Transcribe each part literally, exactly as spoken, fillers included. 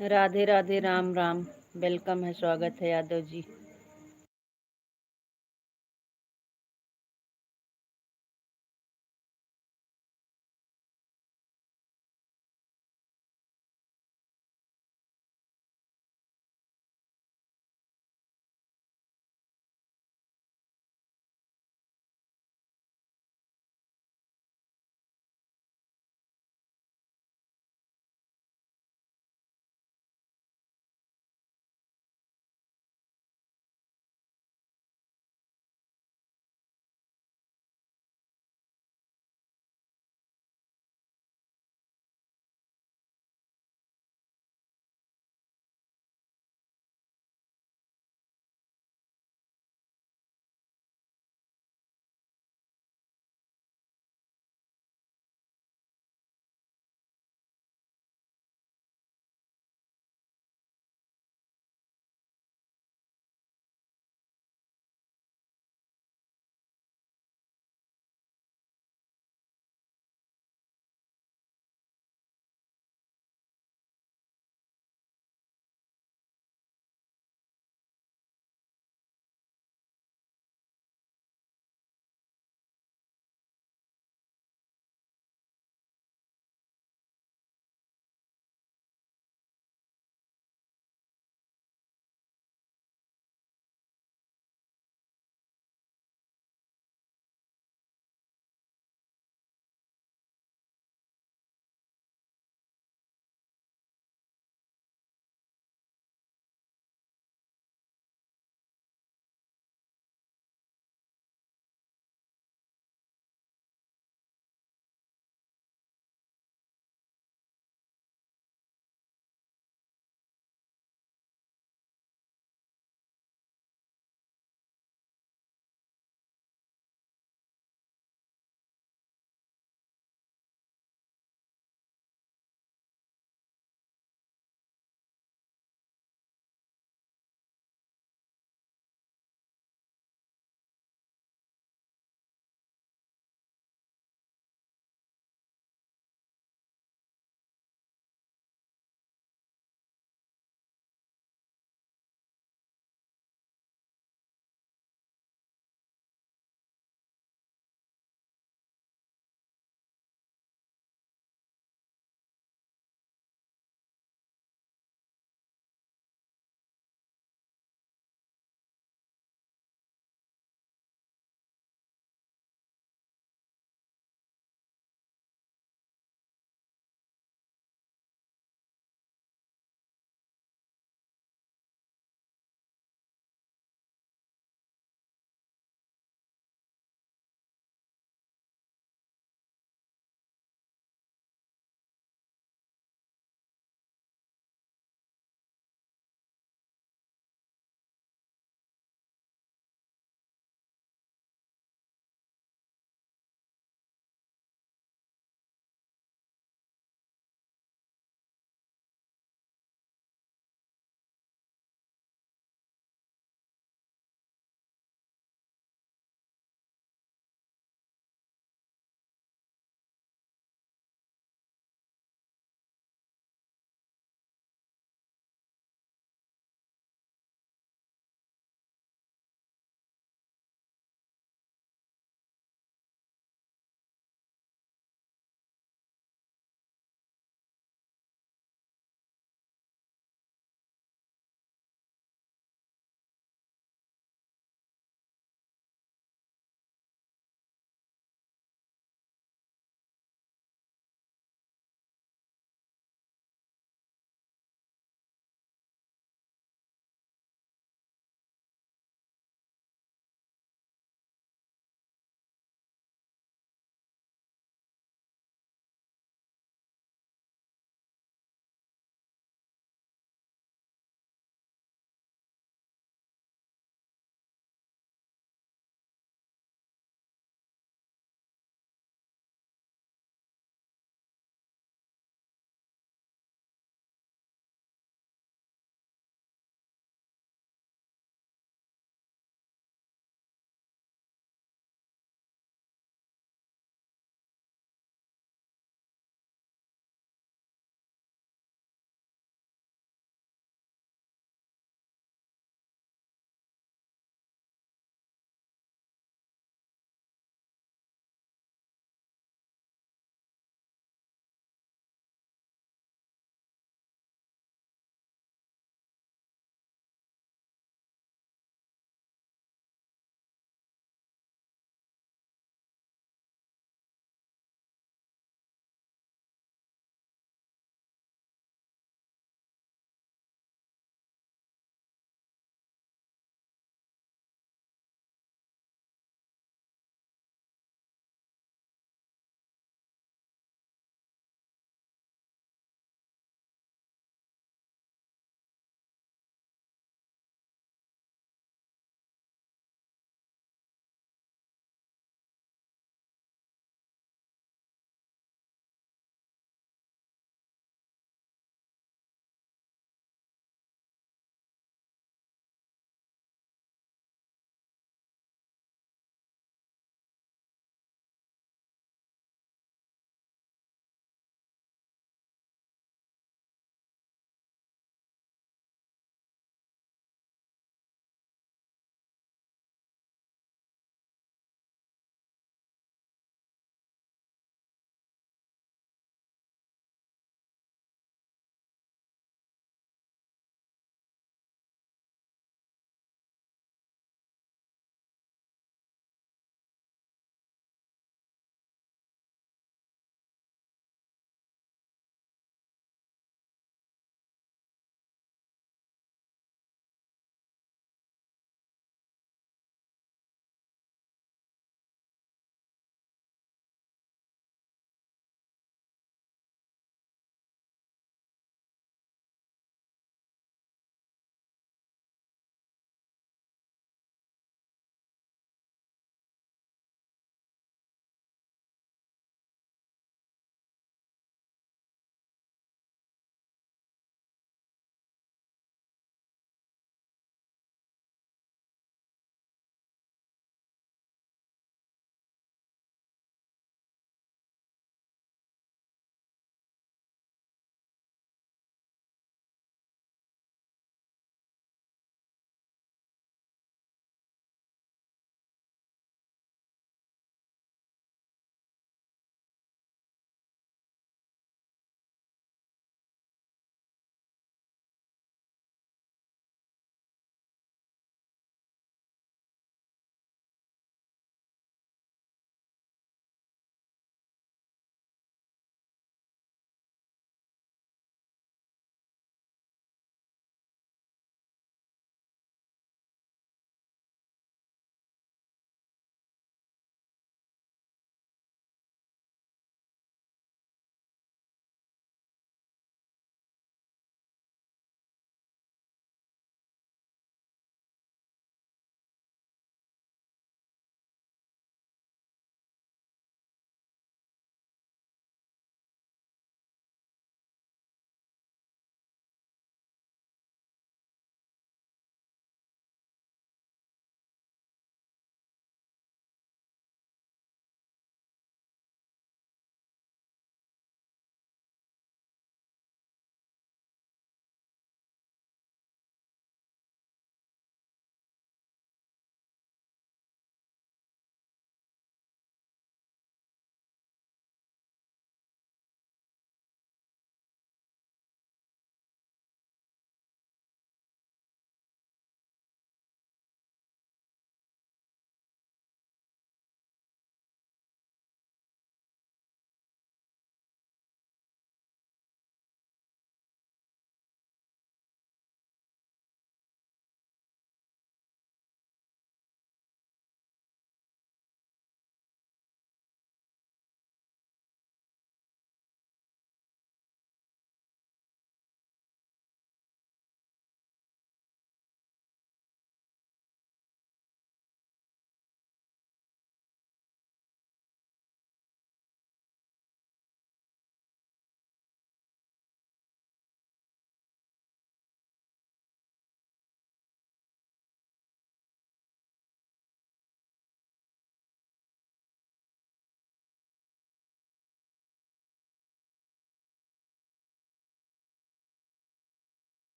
राधे राधे, राम राम। Welcome है, स्वागत है यादव जी।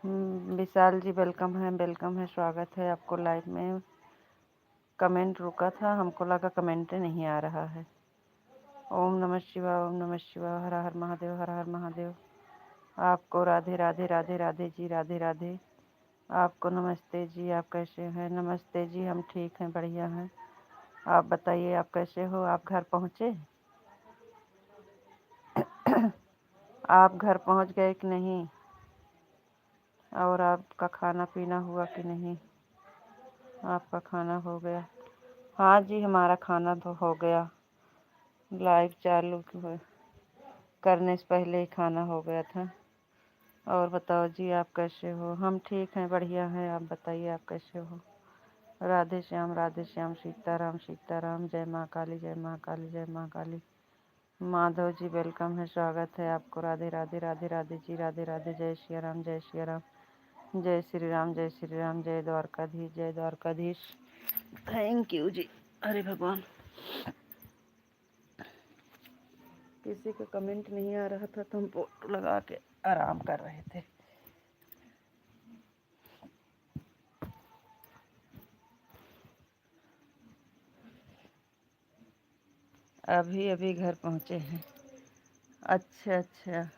हम्म, विशाल जी, welcome है, welcome है, स्वागत है आपको live में। Comment रुका था, हमको लगा comment नहीं आ रहा है। ओम नमः शिवाय, ओम नमः शिवाय, हर हर महादेव, हर हर महादेव। आपको राधे राधे, राधे राधे जी, राधे राधे। आपको नमस्ते जी, आप कैसे हैं? नमस्ते जी, हम ठीक हैं, बढ़िया हैं। आप बताइए, आप कैसे हो? आप घर पहुँचे? आप घर पहुँच गए कि नहीं? और आपका खाना पीना हुआ कि नहीं? आपका खाना हो गया? हाँ जी, हमारा खाना तो हो गया। Live चालू हो-, करने से पहले ही खाना हो गया था। और बताओ जी, आप कैसे हो? हम ठीक हैं, बढ़िया हैं। आप बताइए, आप कैसे हो? राधे श्याम, राधे श्याम, सीताराम, सीताराम। जय माँ काली, जय माँ काली, जय माँ काली। माधव जी, welcome है, स्वागत है आपको। राधे राधे, राधे राधे जी, राधे राधे। जय सिया राम, जय सिया राम, जय श्री राम, जय श्री राम, जय द्वारकाधीश, जय द्वारकाधीश। Thank you जी। अरे भगवान, किसी का comment नहीं आ रहा था तो हम photo लगा के आराम कर रहे थे। अभी अभी घर पहुँचे हैं। अच्छा, अच्छा।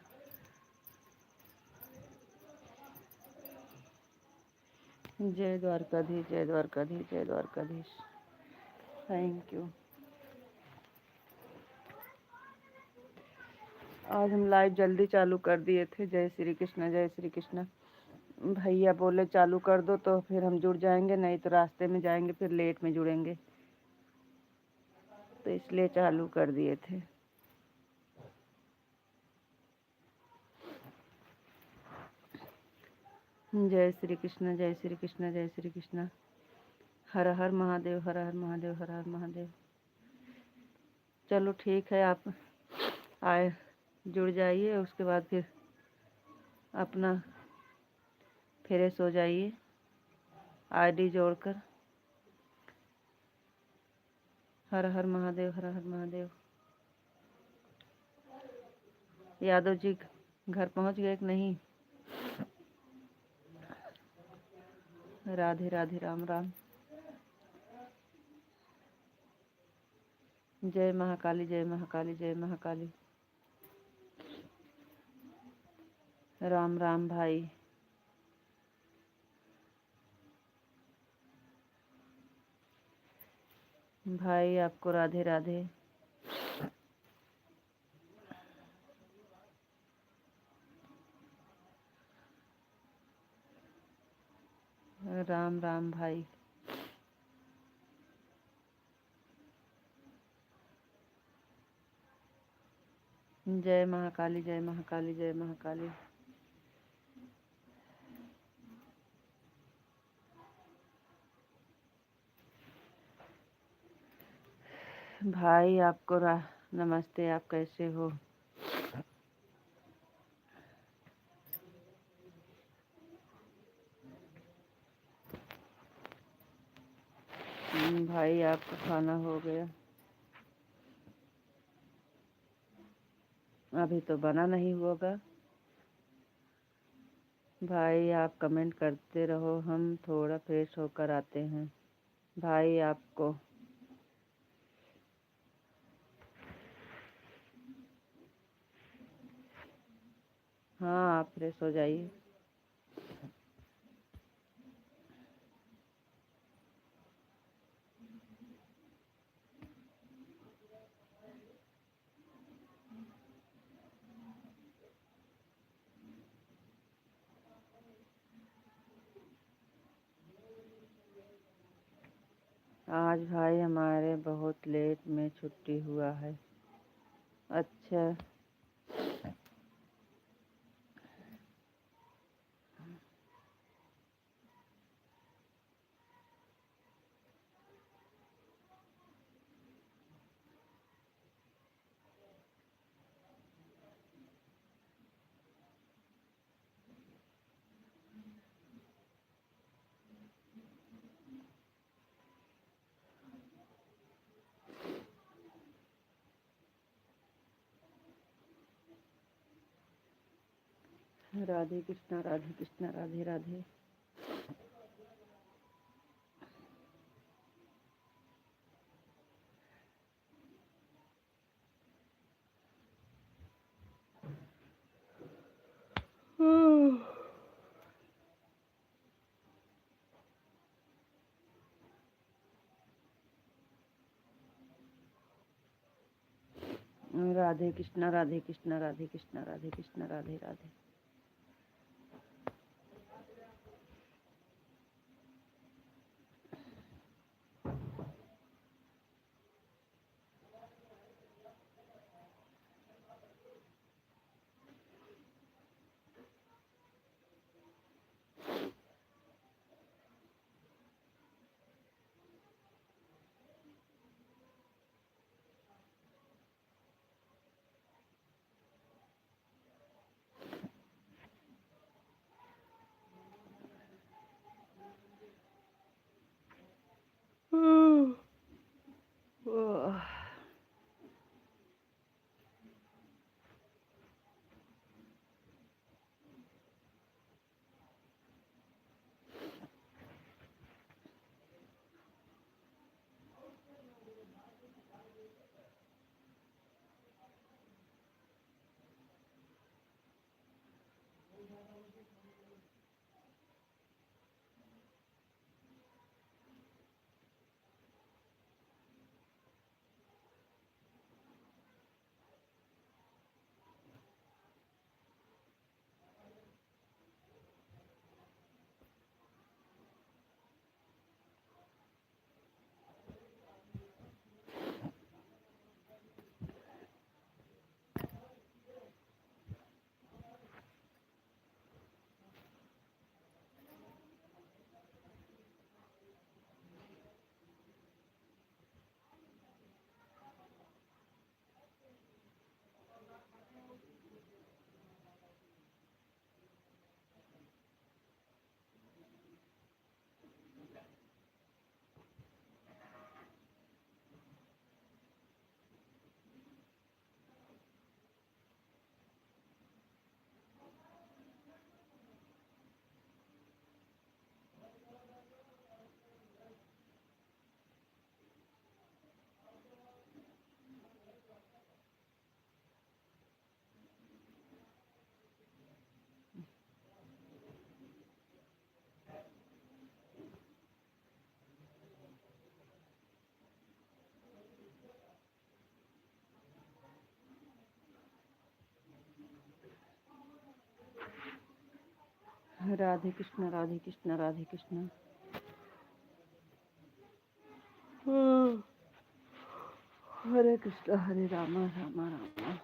जय द्वारकाधीश, जय द्वारकाधीश, जय द्वारकाधीश। Thank you। आज हम live जल्दी चालू कर दिए थे। जय श्री कृष्णा, जय श्री कृष्णा। भैया बोले चालू कर दो तो फिर हम जुड़ जाएंगे, नहीं तो रास्ते में जाएंगे, फिर late में जुड़ेंगे, तो इसलिए चालू कर दिए थे। जय श्री कृष्णा, जय श्री कृष्णा, जय श्री कृष्णा। हर हर महादेव, हर हर महादेव, हर हर महादेव। चलो ठीक है, आप आए, जुड़ जाइए, उसके बाद फिर अपना fresh हो जाइए ID जोड़कर। हर हर महादेव, हर हर महादेव। यादव जी घर पहुँच गए कि नहीं? राधे राधे, राम राम। जय महाकाली, जय महाकाली, जय महाकाली। राम राम भाई। भाई आपको राधे राधे। राम राम भाई। जय महाकाली, जय महाकाली, जय महाकाली। भाई आपको रा-, नमस्ते, आप कैसे हो? हम्म, भाई आपका खाना हो गया? अभी तो बना नहीं होगा। भाई आप comment करते रहो, हम थोड़ा fresh होकर आते हैं। भाई आपको, हाँ, आप fresh हो जाइए। आज भाई हमारे बहुत late में छुट्टी हुआ है। अच्छा। राधे कृष्णा, राधे कृष्णा, राधे राधे। राधे कृष्णा, राधे कृष्णा, राधे कृष्णा, राधे कृष्णा, राधे राधे। राधे कृष्णा, राधे कृष्णा, राधे कृष्णा। हरे कृष्णा, हरे रामा, रामा रामा।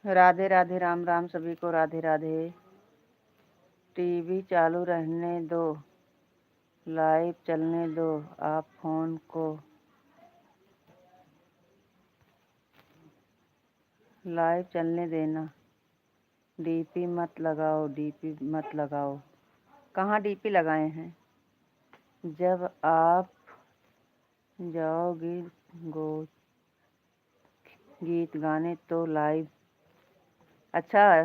राधे राधे, राम राम सभी को, राधे राधे। टीवी चालू रहने दो, लाइव चलने दो, आप फोन को लाइव चलने देना। डीपी मत लगाओ, डीपी मत लगाओ। कहाँ डीपी लगाए हैं? जब आप जाओगे गो-, गीत गाने तो लाइव, अच्छा,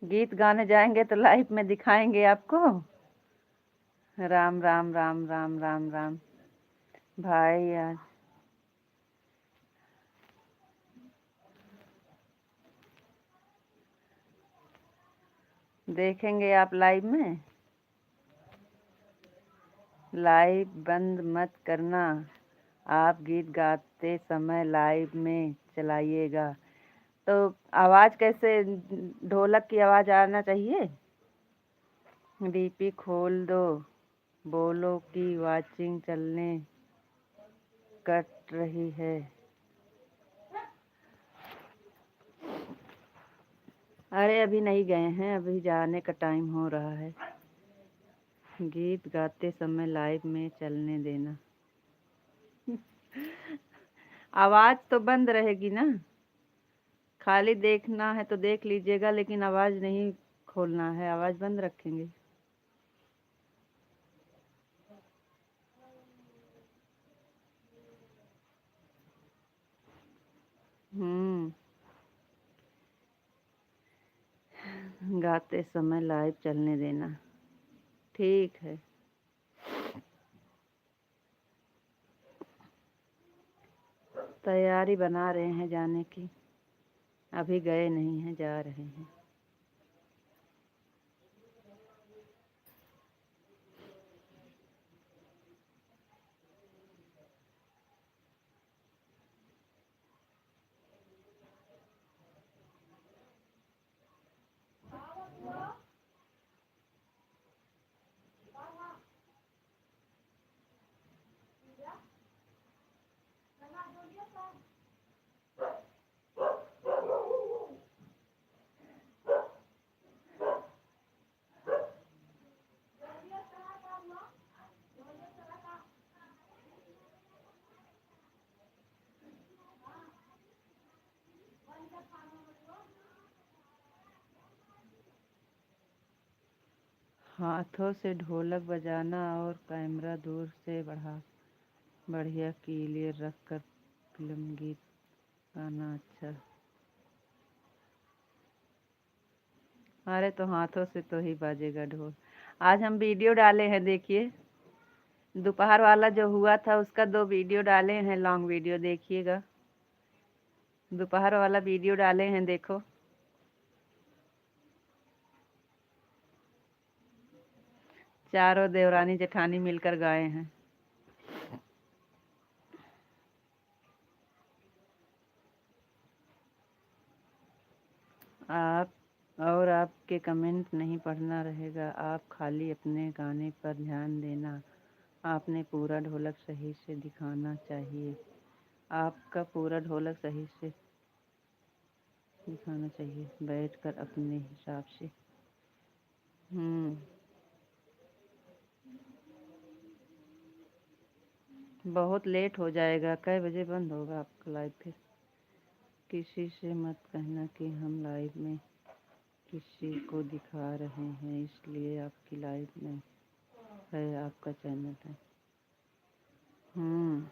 गीत गाने जाएंगे तो लाइव में दिखाएंगे आपको। राम राम राम राम राम राम भाई, आज देखेंगे आप लाइव में। लाइव बंद मत करना, आप गीत गाते समय लाइव में चलाइएगा। तो आवाज़ कैसे, ढोलक की आवाज़ आना चाहिए। डीपी खोल दो, बोलो कि वाचिंग चलने कट रही है। अरे, अभी नहीं गए हैं, अभी जाने का टाइम हो रहा है। गीत गाते समय लाइव में चलने देना। आवाज़ तो बंद रहेगी ना, खाली देखना है तो देख लीजिएगा, लेकिन आवाज़ नहीं खोलना है, आवाज़ बंद रखेंगे। हम्म, गाते समय लाइव चलने देना, ठीक है। तैयारी बना रहे हैं जाने की, अभी गए नहीं हैं, जा रहे हैं। हाथों से ढोलक बजाना और कैमरा दूर से बढ़ा, बढ़िया क्लियर रख कर फिल्म गीत गाना। अच्छा, अरे तो हाथों से तो ही बाजेगा ढोल। आज हम वीडियो डाले हैं, देखिए, दोपहर वाला जो हुआ था उसका दो वीडियो डाले हैं, लॉन्ग वीडियो, देखिएगा। दोपहर वाला वीडियो डाले हैं, देखो। चारों देवरानी जेठानी मिलकर गाए हैं। आप, और आपके कमेंट नहीं पढ़ना रहेगा, आप खाली अपने गाने पर ध्यान देना। आपने पूरा ढोलक सही से दिखाना चाहिए, आपका पूरा ढोलक सही से दिखाना चाहिए, बैठकर अपने हिसाब से। हम्म। बहुत लेट हो जाएगा, कै बजे बंद होगा आपका लाइव फिर? किसी से मत कहना कि हम लाइव में किसी को दिखा रहे हैं, इसलिए आपकी लाइव में है, आपका चैनल है। हम्म।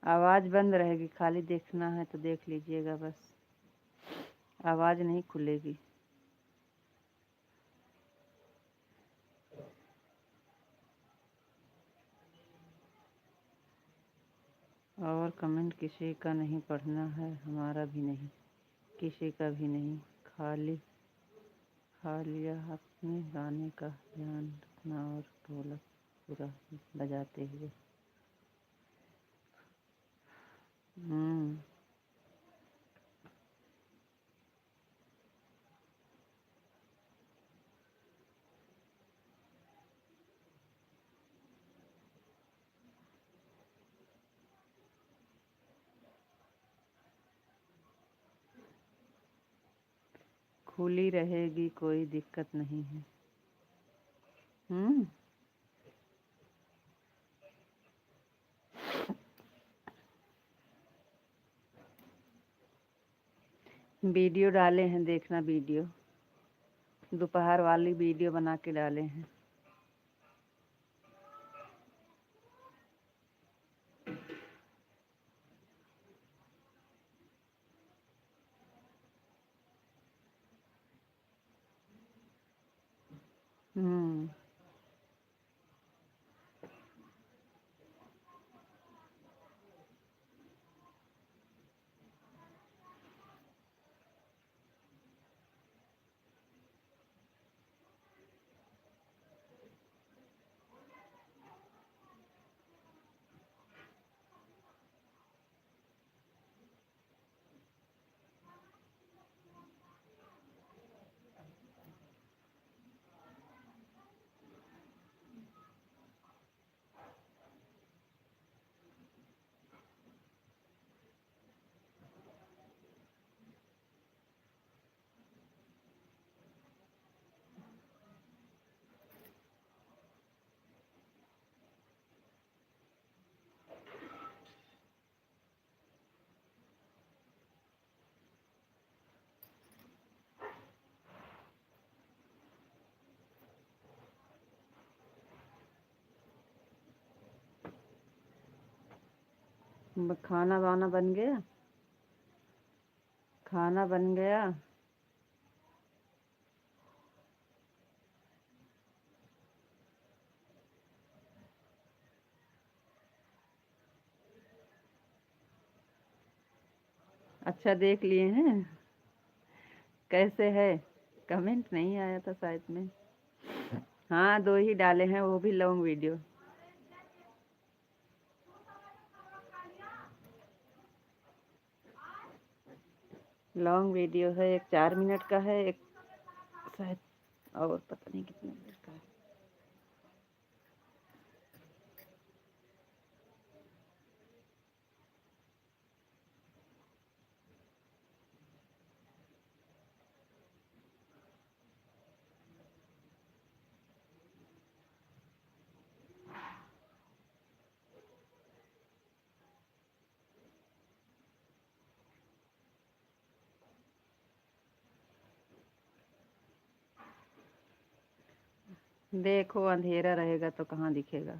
आवाज़ बंद रहेगी, खाली देखना है तो देख लीजिएगा बस, आवाज़ नहीं खुलेगी। और कमेंट किसी का नहीं पढ़ना है, हमारा भी नहीं, किसी का भी नहीं, खाली, खालिया अपने गाने का ध्यान रखना और ढोलक पूरा बजाते हुए। हम्म। खुली रहेगी, कोई दिक्कत नहीं है। हम्म। वीडियो डाले हैं, देखना वीडियो, दोपहर वाली वीडियो बना के डाले हैं। हम्म। ब-, खाना वाना बन गया? खाना बन गया? अच्छा, देख लिए हैं। कैसे है? कमेंट नहीं आया था शायद में। हाँ, दो ही डाले हैं, वो भी लॉन्ग वीडियो। लॉन्ग वीडियो है, एक चार मिनट का है, एक शायद और पता नहीं कितने मिनट का है। देखो, अंधेरा रहेगा तो कहाँ दिखेगा।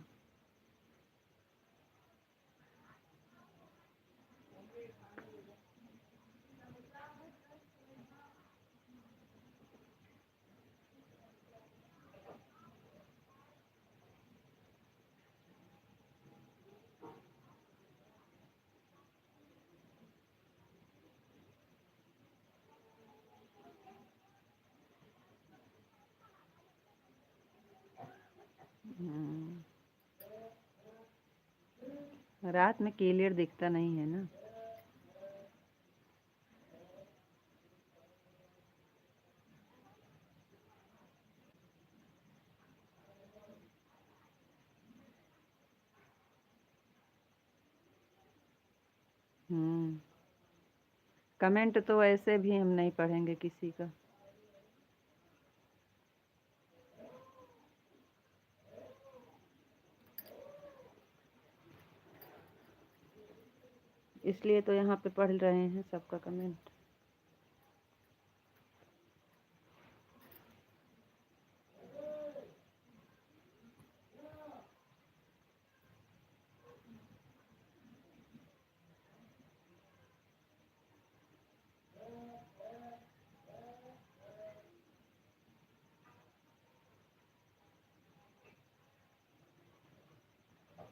हम्म। रात में क्लियर दिखता नहीं है ना। हम्म। कमेंट तो वैसे भी हम नहीं पढ़ेंगे किसी का। इसलिए तो यहाँ पे पढ़ रहे हैं सबका कमेंट।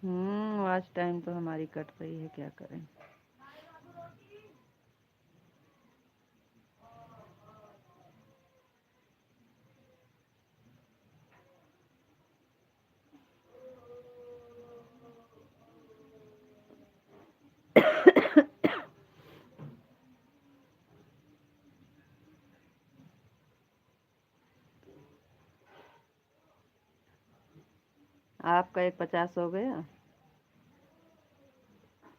हम्म, वॉच टाइम तो हमारी कट रही है, क्या करें। आपका एक पचास हो गया,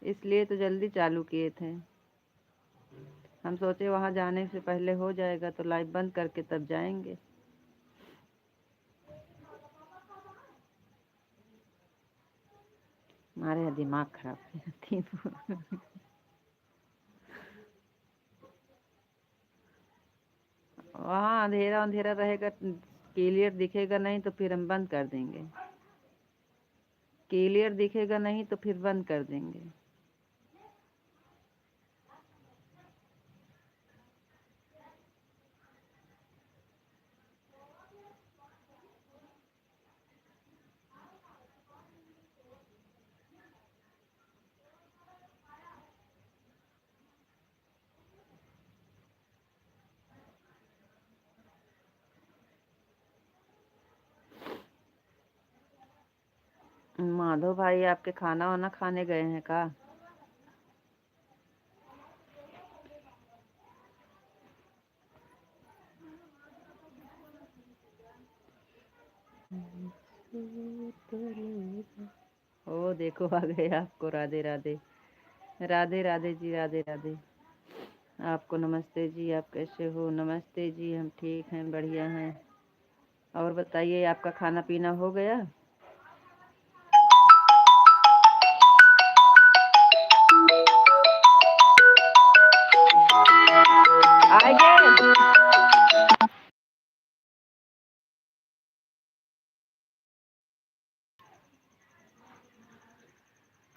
इसलिए तो जल्दी चालू किए थे। हम सोचे वहाँ जाने से पहले हो जाएगा तो लाइव बंद करके तब जाएंगे। हमारे यहाँ दिमाग खराब है। तीन वहाँ अंधेरा अंधेरा रहेगा, क्लियर दिखेगा नहीं तो फिर हम बंद कर देंगे। क्लियर दिखेगा नहीं तो फिर बंद कर देंगे। माधव भाई आपके खाना वाना खाने गए हैं का? ओ देखो, आ गए आपको। राधे राधे। राधे राधे जी, राधे राधे। आपको नमस्ते जी, आप कैसे हो? नमस्ते जी, हम ठीक हैं, बढ़िया हैं। और बताइए, आपका खाना पीना हो गया? आइए।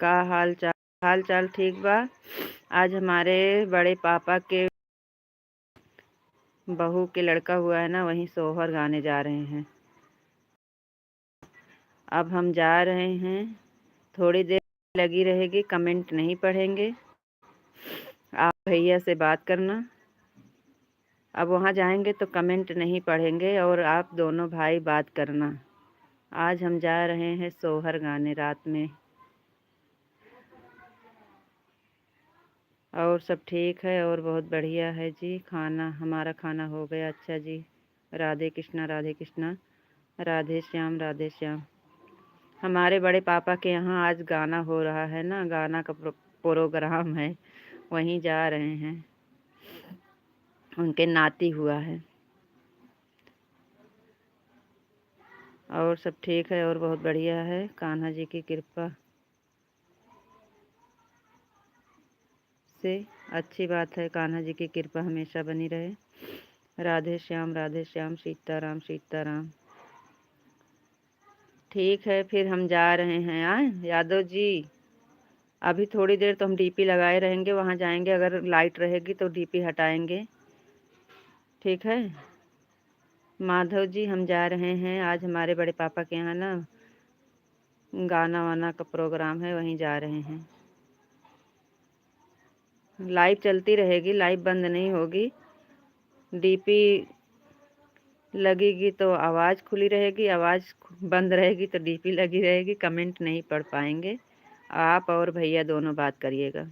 का हाल चाल? हाल चाल ठीक बा। आज हमारे बड़े पापा के बहू के लड़का हुआ है ना, वहीं सोहर गाने जा रहे हैं। अब हम जा रहे हैं, थोड़ी देर लगी रहेगी, कमेंट नहीं पढ़ेंगे। आप भैया से बात करना। अब वहाँ जाएंगे तो कमेंट नहीं पढ़ेंगे और आप दोनों भाई बात करना। आज हम जा रहे हैं सोहर गाने रात में। और सब ठीक है और बहुत बढ़िया है जी। खाना, हमारा खाना हो गया। अच्छा जी, राधे कृष्णा, राधे कृष्णा, राधे श्याम, राधे श्याम। हमारे बड़े पापा के यहाँ आज गाना हो रहा है ना, गाना का प्रो-, प्रोग्राम है, वहीं जा रहे हैं। उनके नाती हुआ है। और सब ठीक है और बहुत बढ़िया है, कान्हा जी की कृपा से। अच्छी बात है, कान्हा जी की कृपा हमेशा बनी रहे। राधे श्याम, राधे श्याम, सीताराम, सीताराम। ठीक है, फिर हम जा रहे हैं। आए यादव जी, अभी थोड़ी देर तो हम डीपी लगाए रहेंगे, वहाँ जाएंगे, अगर लाइट रहेगी तो डीपी हटाएंगे। ठीक है माधव जी, हम जा रहे हैं, आज हमारे बड़े पापा के यहाँ ना गाना वाना का प्रोग्राम है, वहीं जा रहे हैं। लाइव चलती रहेगी, लाइव बंद नहीं होगी। डीपी लगेगी तो आवाज़ खुली रहेगी, आवाज़ बंद रहेगी तो डीपी लगी रहेगी, कमेंट नहीं पढ़ पाएंगे। आप और भैया दोनों बात करिएगा।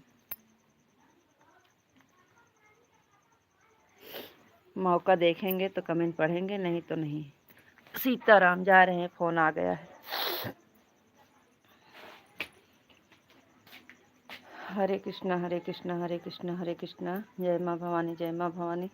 मौका देखेंगे तो कमेंट पढ़ेंगे, नहीं तो नहीं। सीताराम, जा रहे हैं, फोन आ गया है। हरे कृष्णा, हरे कृष्णा, हरे कृष्णा, हरे कृष्णा। जय माँ भवानी, जय माँ भवानी।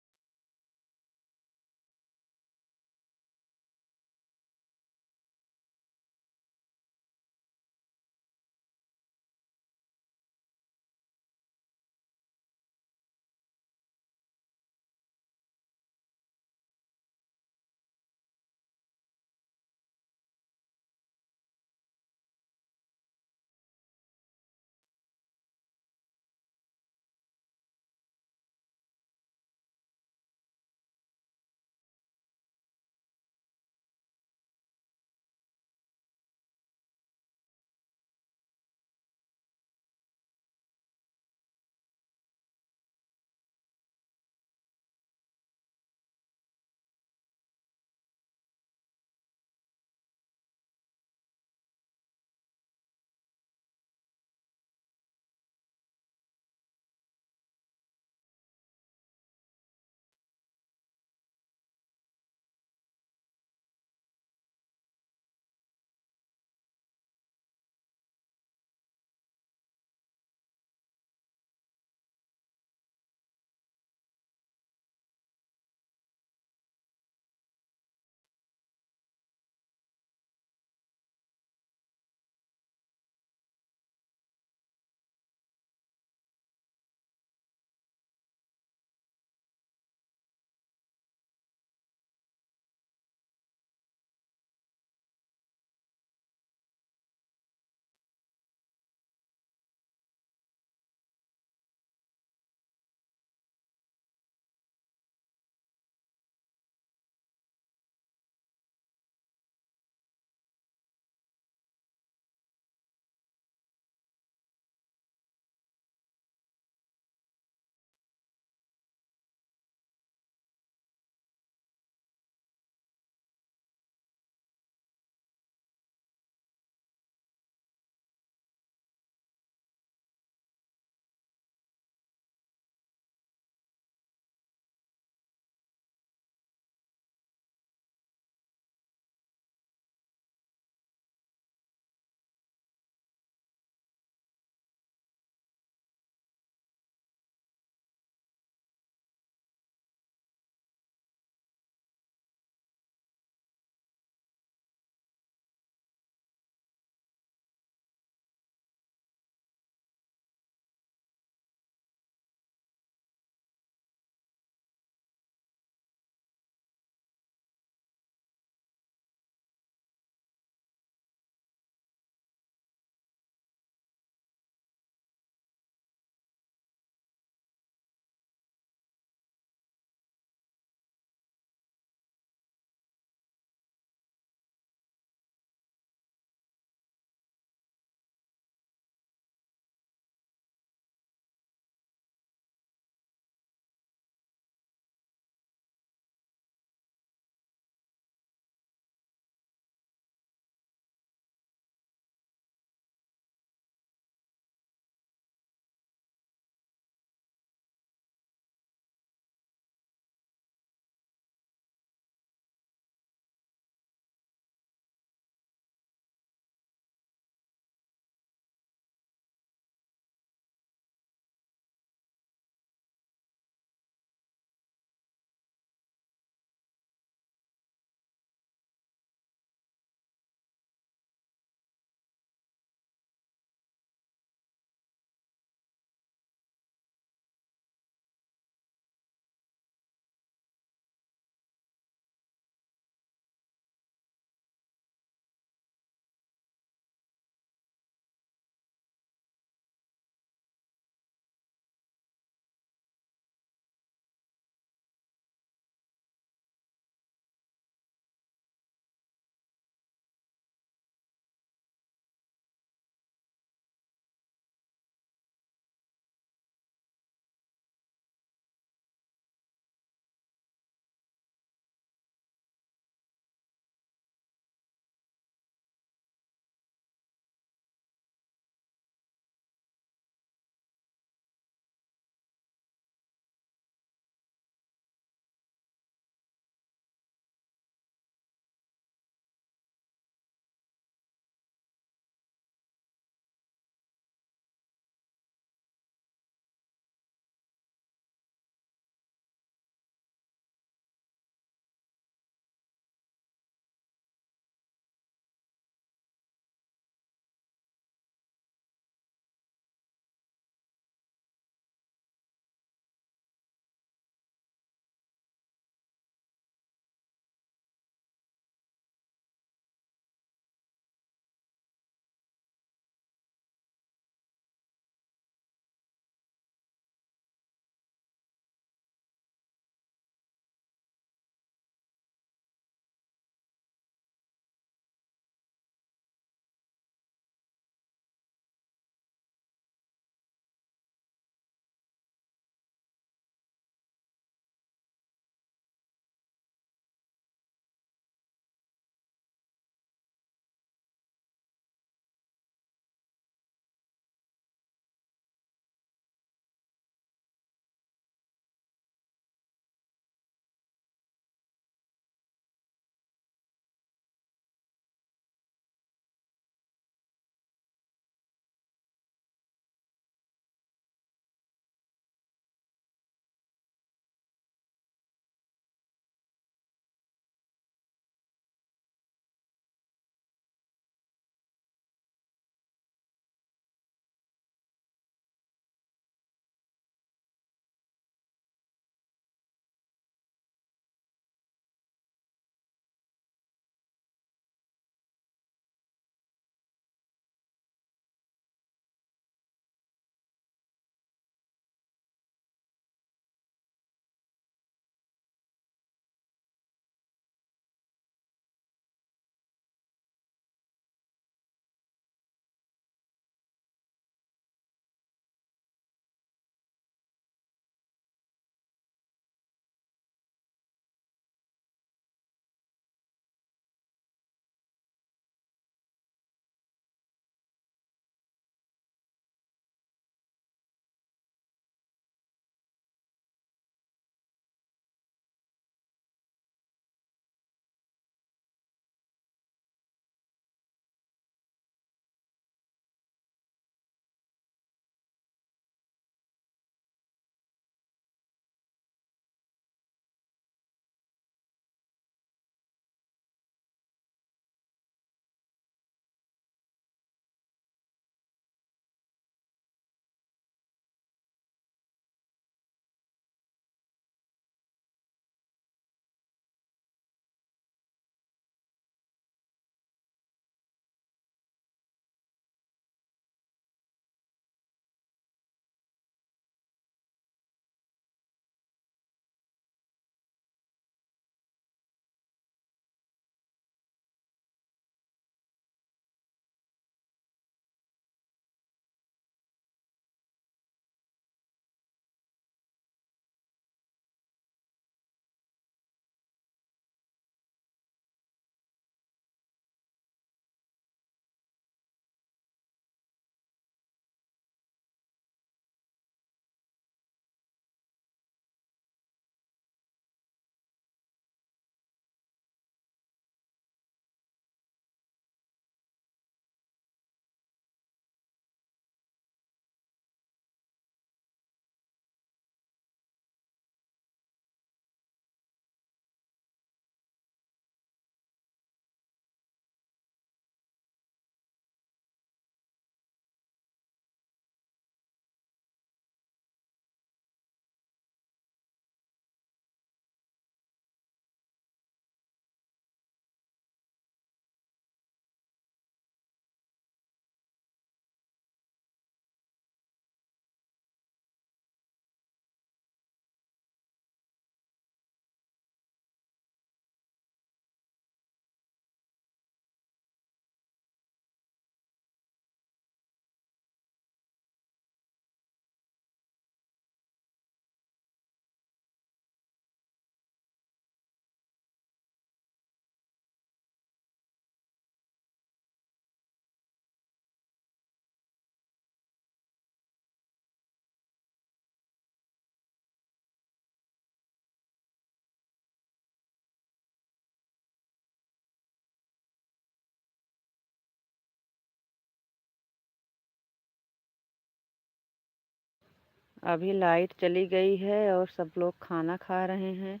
अभी लाइट चली गई है और सब लोग खाना खा रहे हैं।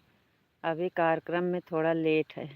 अभी कार्यक्रम में थोड़ा लेट है।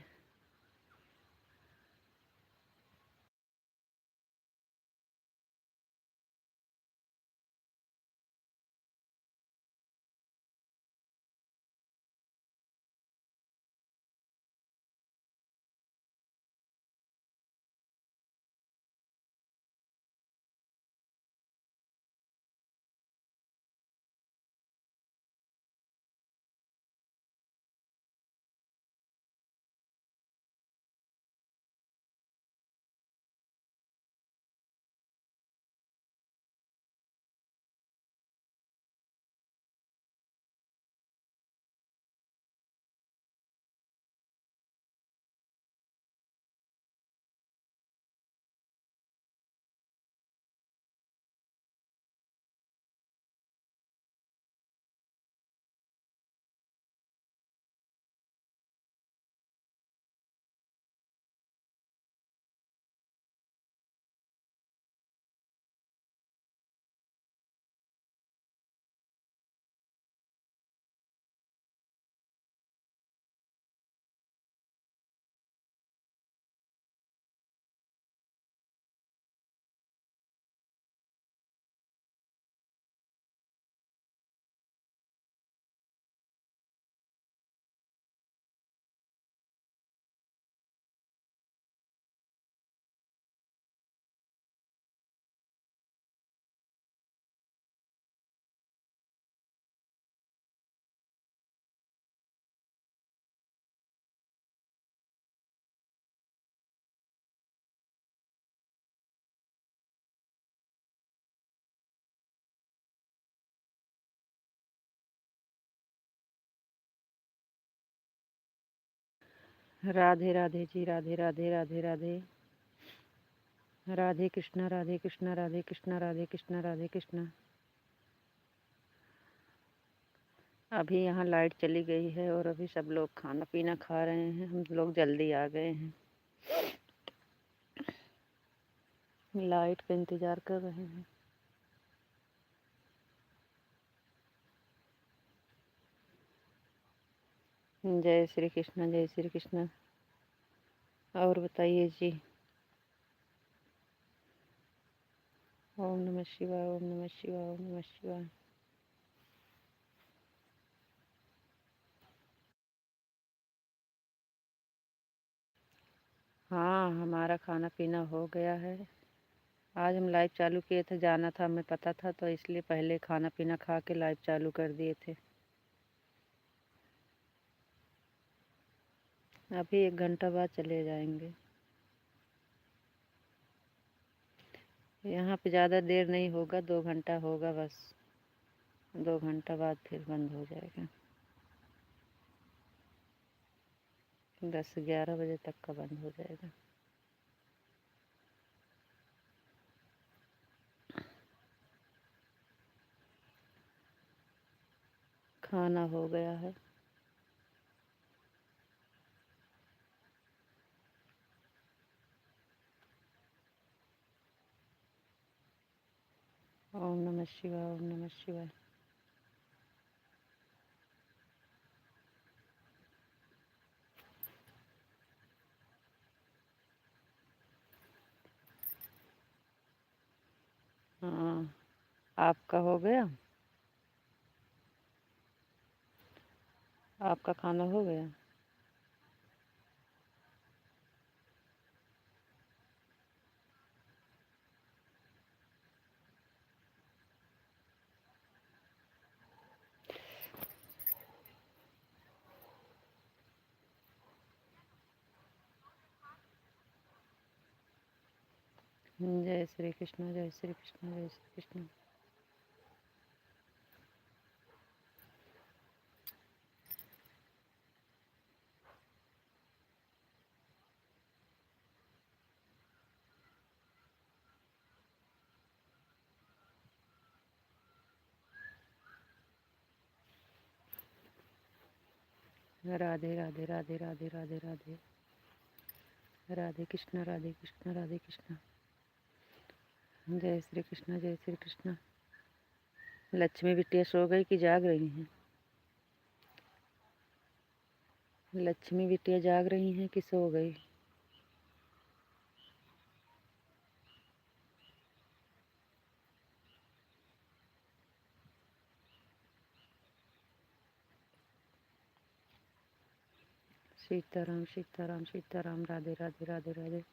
राधे राधे जी, राधे राधे, राधे राधे। राधे कृष्णा, राधे कृष्णा, राधे कृष्णा, राधे कृष्णा, राधे कृष्णा। अभी यहाँ लाइट चली गई है और अभी सब लोग खाना पीना खा रहे हैं। हम लोग जल्दी आ गए हैं, लाइट का इंतज़ार कर रहे हैं। जय श्री कृष्णा, जय श्री कृष्णा। और बताइए जी। ओम नमः शिवाय, ओम नमः शिवाय, ओम नमः शिवाय। हाँ, हमारा खाना पीना हो गया है। आज हम लाइव चालू किए थे, जाना था, हमें पता था, तो इसलिए पहले खाना पीना खा के लाइव चालू कर दिए थे। अभी एक घंटा बाद चले जाएंगे। यहाँ पे ज़्यादा देर नहीं होगा, दो घंटा होगा बस। दो घंटा बाद फिर बंद हो जाएगा। दस ग्यारह बजे तक का बंद हो जाएगा। खाना हो गया है। ओम नमः शिवाय, ओम नमः शिवाय। हाँ, आपका हो गया? आपका खाना हो गया? जय श्री कृष्ण, जय श्री कृष्ण, जय श्री कृष्ण। राधे राधे, राधे राधे, राधे राधे, राधे। राधे कृष्णा, राधे कृष्णा, राधे कृष्णा। जय श्री कृष्णा, जय श्री कृष्णा। लक्ष्मी बिटिया सो गई कि जाग रही हैं? लक्ष्मी बिटिया जाग रही हैं कि सो गई? सीताराम, सीताराम, सीताराम, राधे, राधे, राधे, राधे।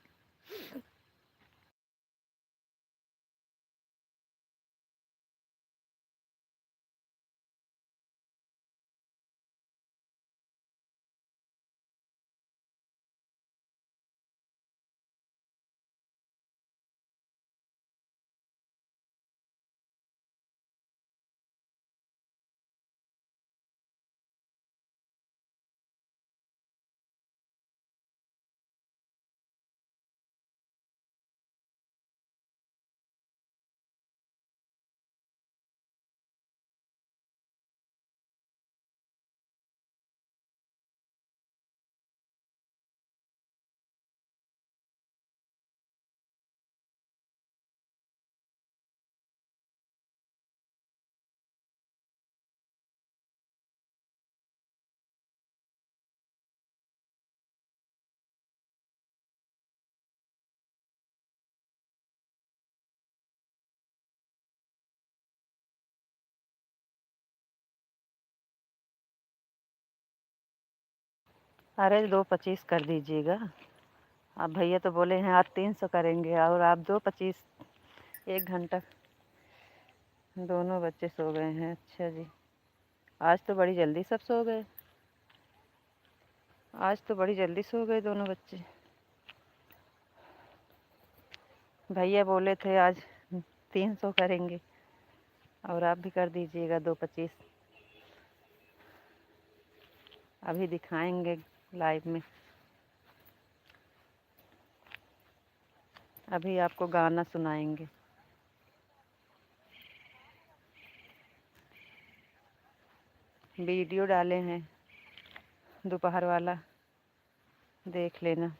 अरे, दो पच्चीस कर दीजिएगा। अब भैया तो बोले हैं आज तीन सौ करेंगे और आप दो पच्चीस। एक घंटा। दोनों बच्चे सो गए हैं। अच्छा जी, आज तो बड़ी जल्दी सब सो गए। आज तो बड़ी जल्दी सो गए दोनों बच्चे। भैया बोले थे आज तीन सौ करेंगे और आप भी कर दीजिएगा दो पच्चीस। अभी दिखाएंगे लाइव में। अभी आपको गाना सुनाएंगे। वीडियो डाले हैं दोपहर वाला, देख लेना।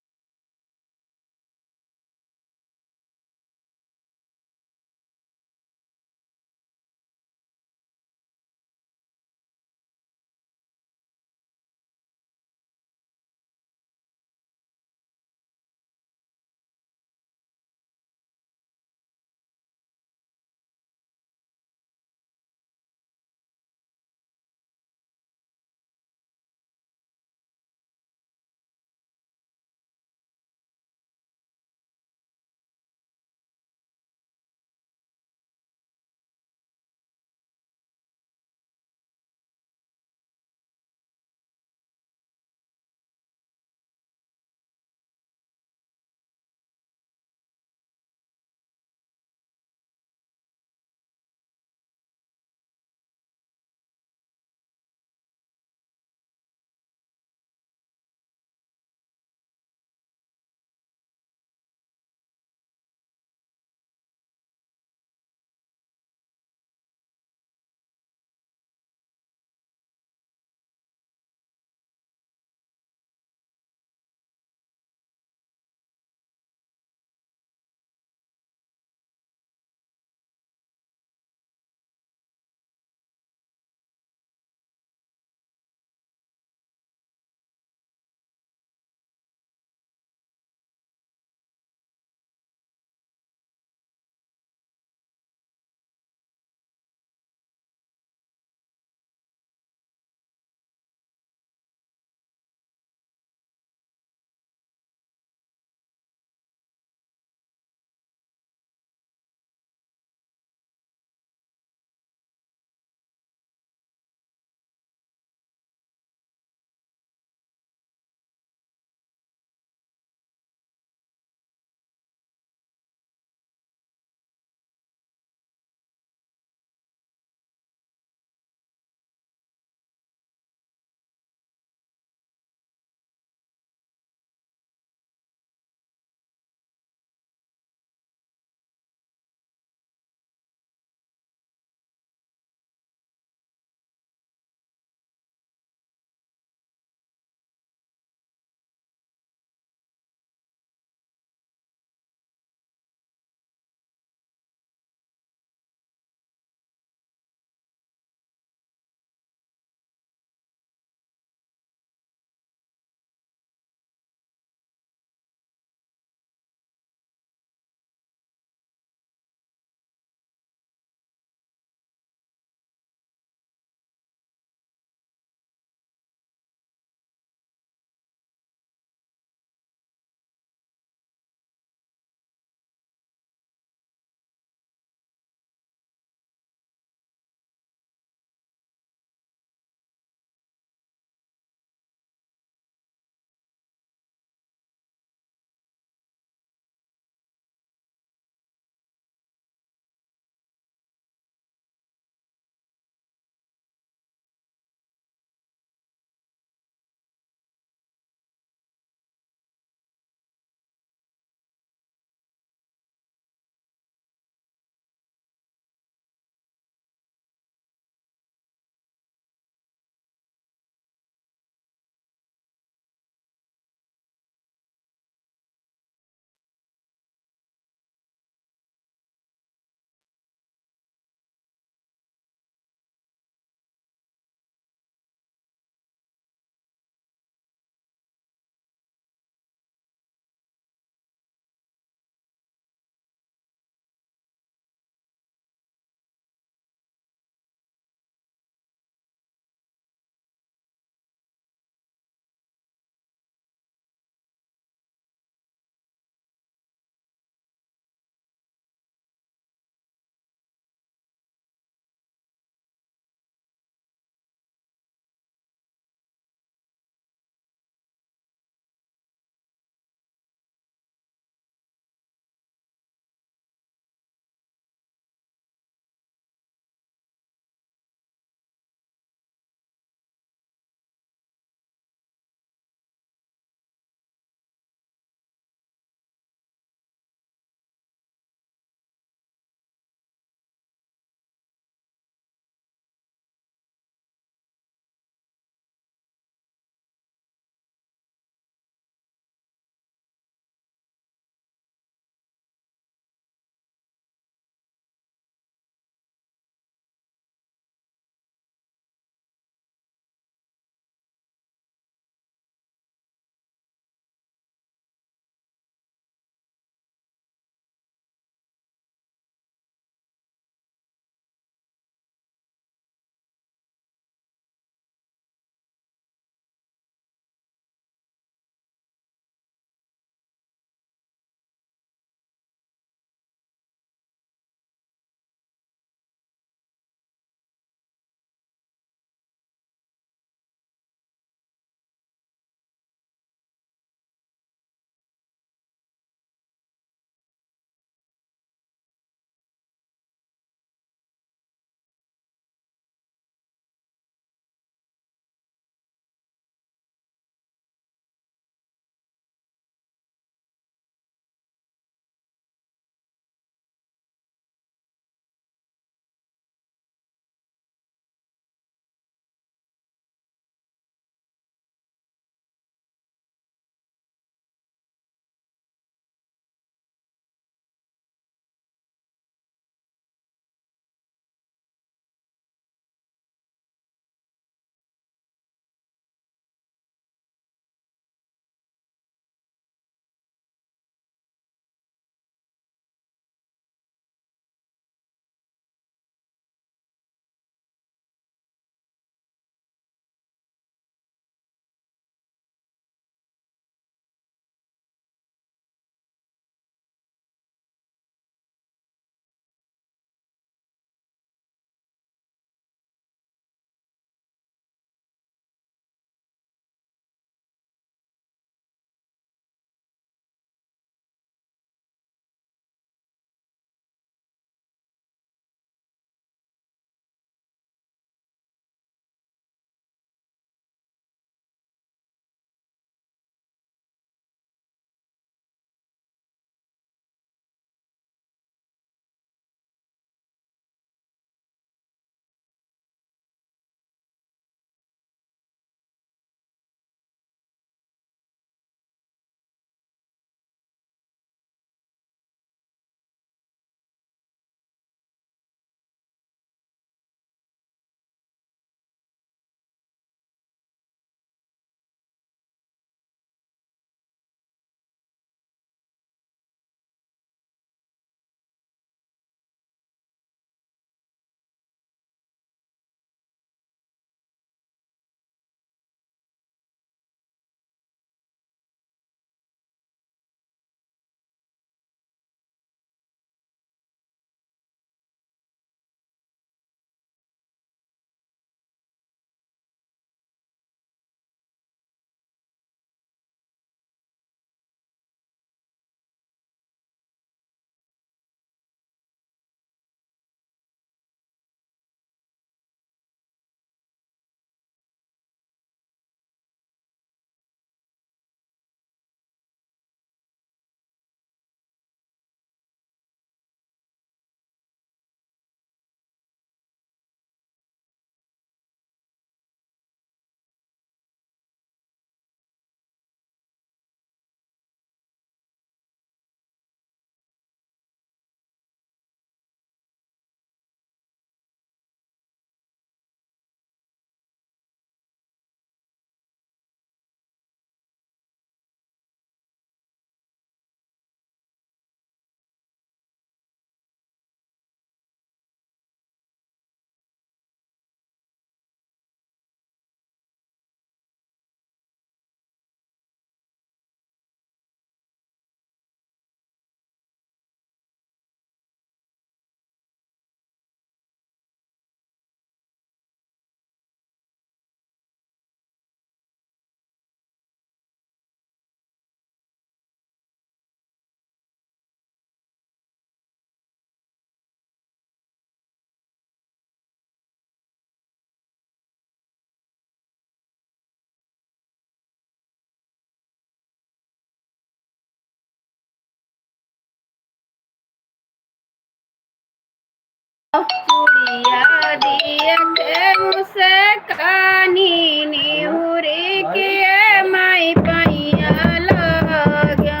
चूड़िया दियक मुस्कानी निहुरी के माई पैया लाग्यो।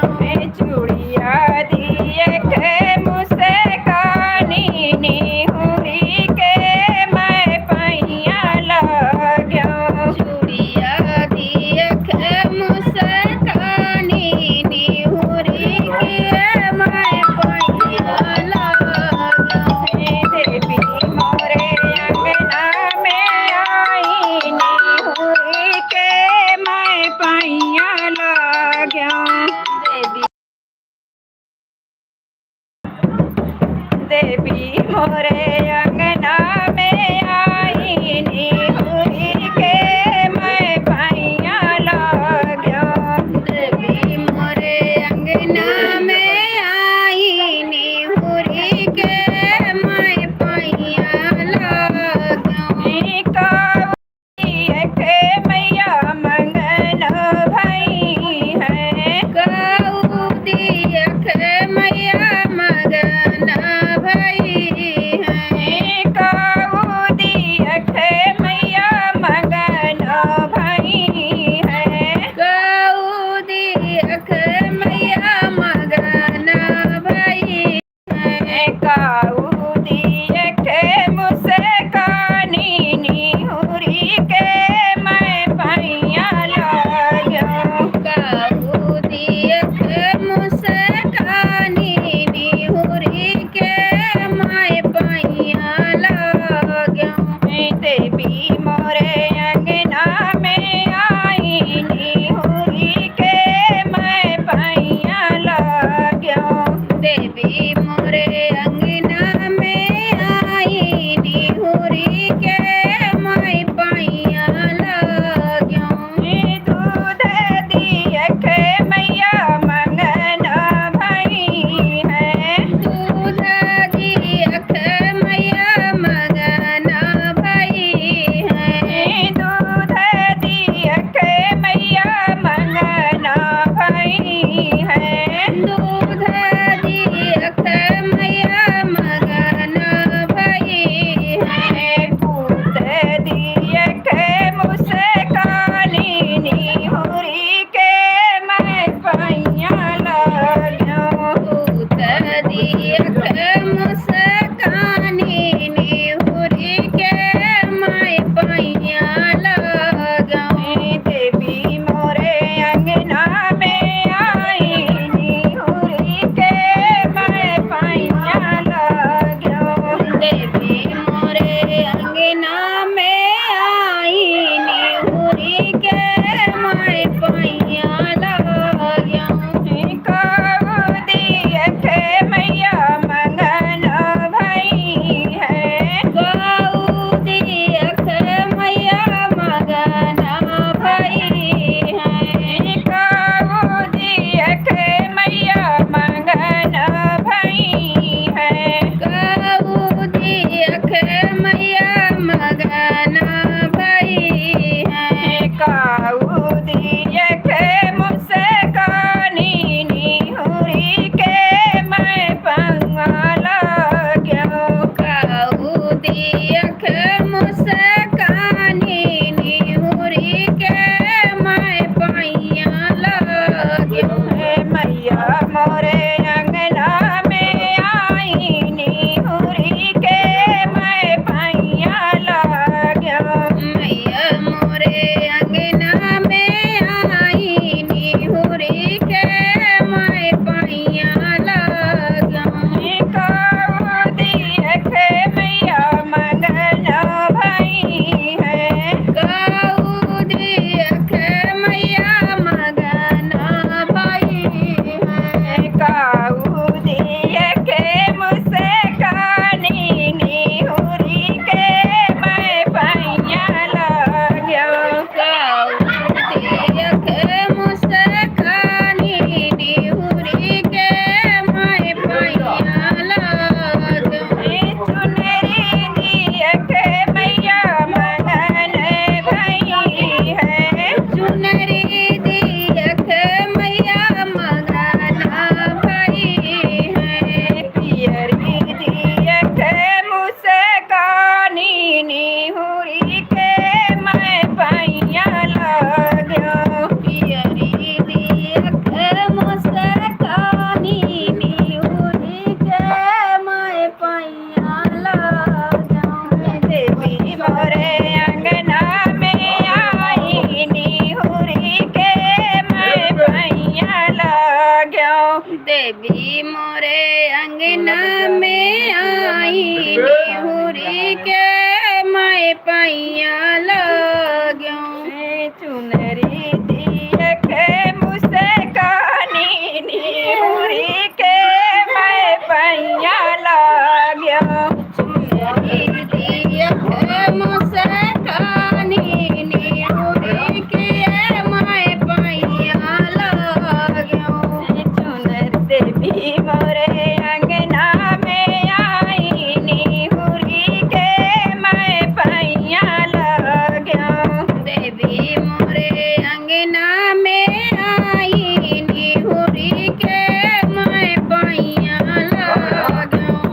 चूड़िया दियक मुस्कानी निहुरी के माई पैया लाग्यो। चूड़िया दियक मुस्कानी निहुरी के माई पैया लाग्यो। देवी मोरे अंगना में आई निहुरी के माई पैया लाग्यो। देवी देवी मोरे अंगना में आई निहुरी के माई पैया लाग्यो। देवी मोरे अंगना में आई निहुरी के माई पैया लाग्यो। काऊ दियक मैया मगन भई है। काऊ दियक मैया मगन भई है। काऊ देवी मोरे अंगना में आई, निहुरी के मैं पैया लाग्यों। चुनरी दिया के मुस्कानी, निहुरी के मैं पैया लाग्यों। चुनरी दिया के मुस्कानी, निहुरी के मैं पैया लाग्यों। चुनर देवी मोरे अंगना में आई, निहुरी के मैं पैया लाग्यों। देवी मोरे अंगना में आई, निहुरी के मैं पैया लाग्यों।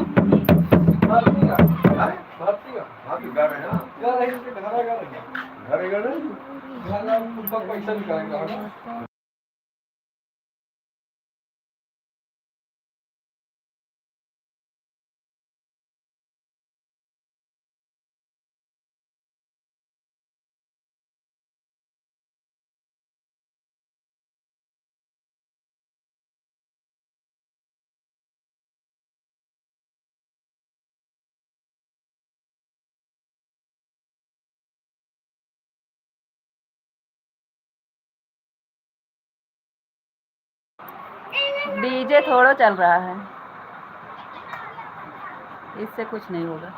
डीजे थोड़ो चल रहा है, इससे कुछ नहीं होगा।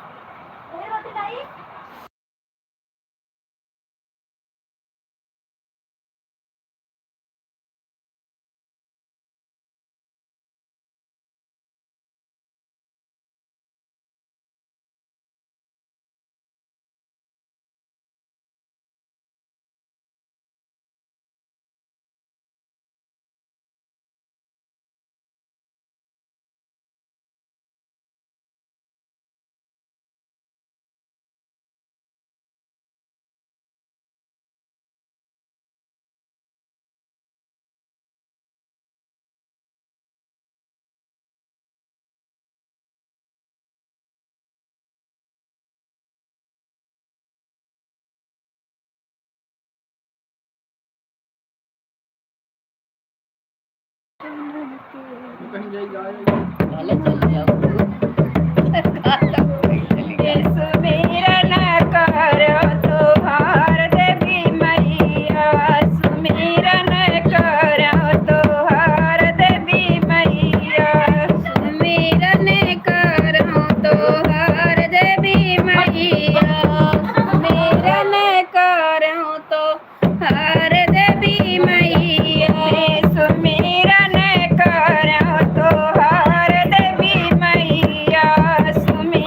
सुमिरन करो तोहार देवी मैया, सुमिरन करो तोहार देवी मैया, सुमिरन करो तोहार देवी मैया, सुमिरन करो तो हार देवी मैया। सुमिरन करो तोहार देवी मैया, सुमिरन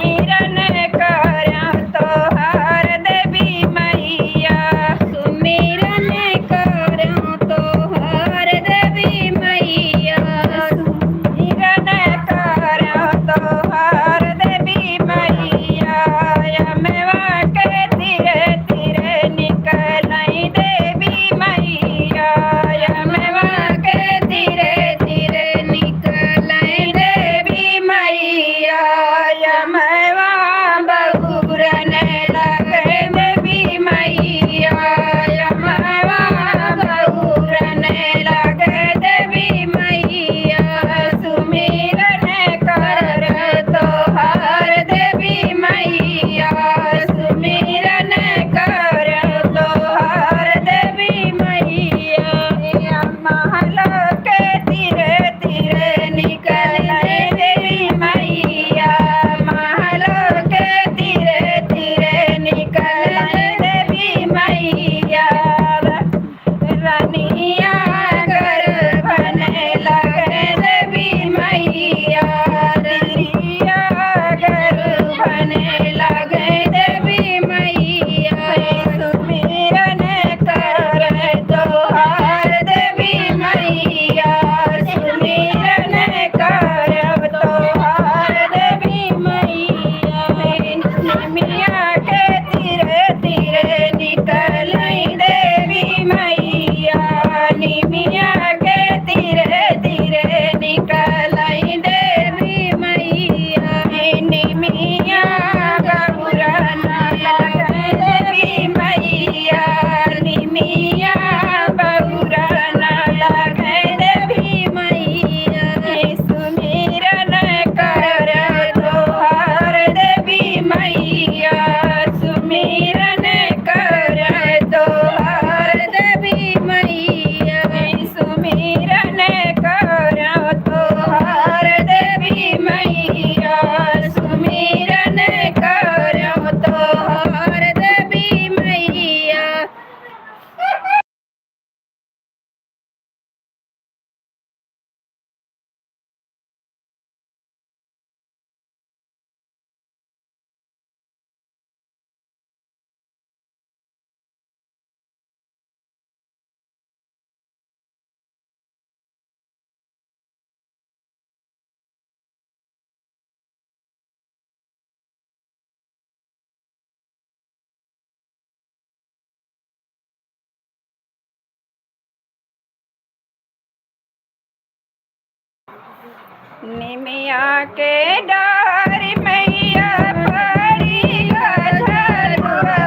निमिया के डारी मैया पड़ी झलुआ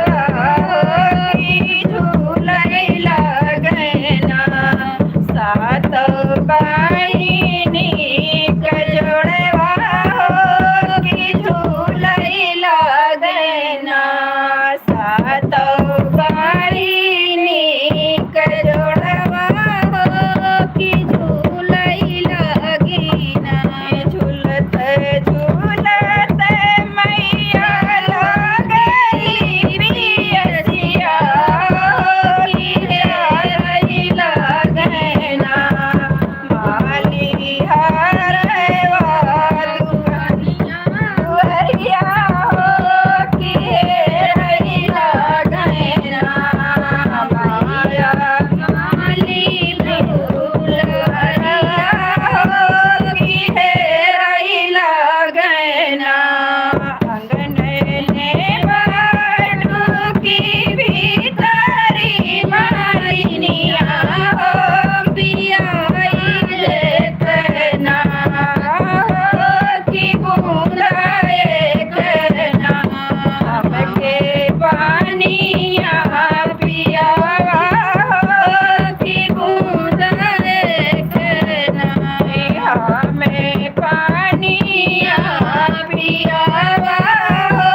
हो कि झूलई लगना। सात बहिनी के जोड़वा हो कि झूलई लगना। सात बहिनी के जोड़वा हो कि झूलई लगना। झूलत झूलत मैया लागली पियसिया हो कि हेरई लगना। माली हरवा दुआरिया हो कि हेरई लगना। माया माली दुआरिया हो कि हेरई लगना। अंगने बाटू की भीतरी मालिनिया हो पियाई देतना हो कि बूंदा एक ना। हमके पानिया पियावा हो कि बूंदा एक ना। हमें पानिया पियावा हो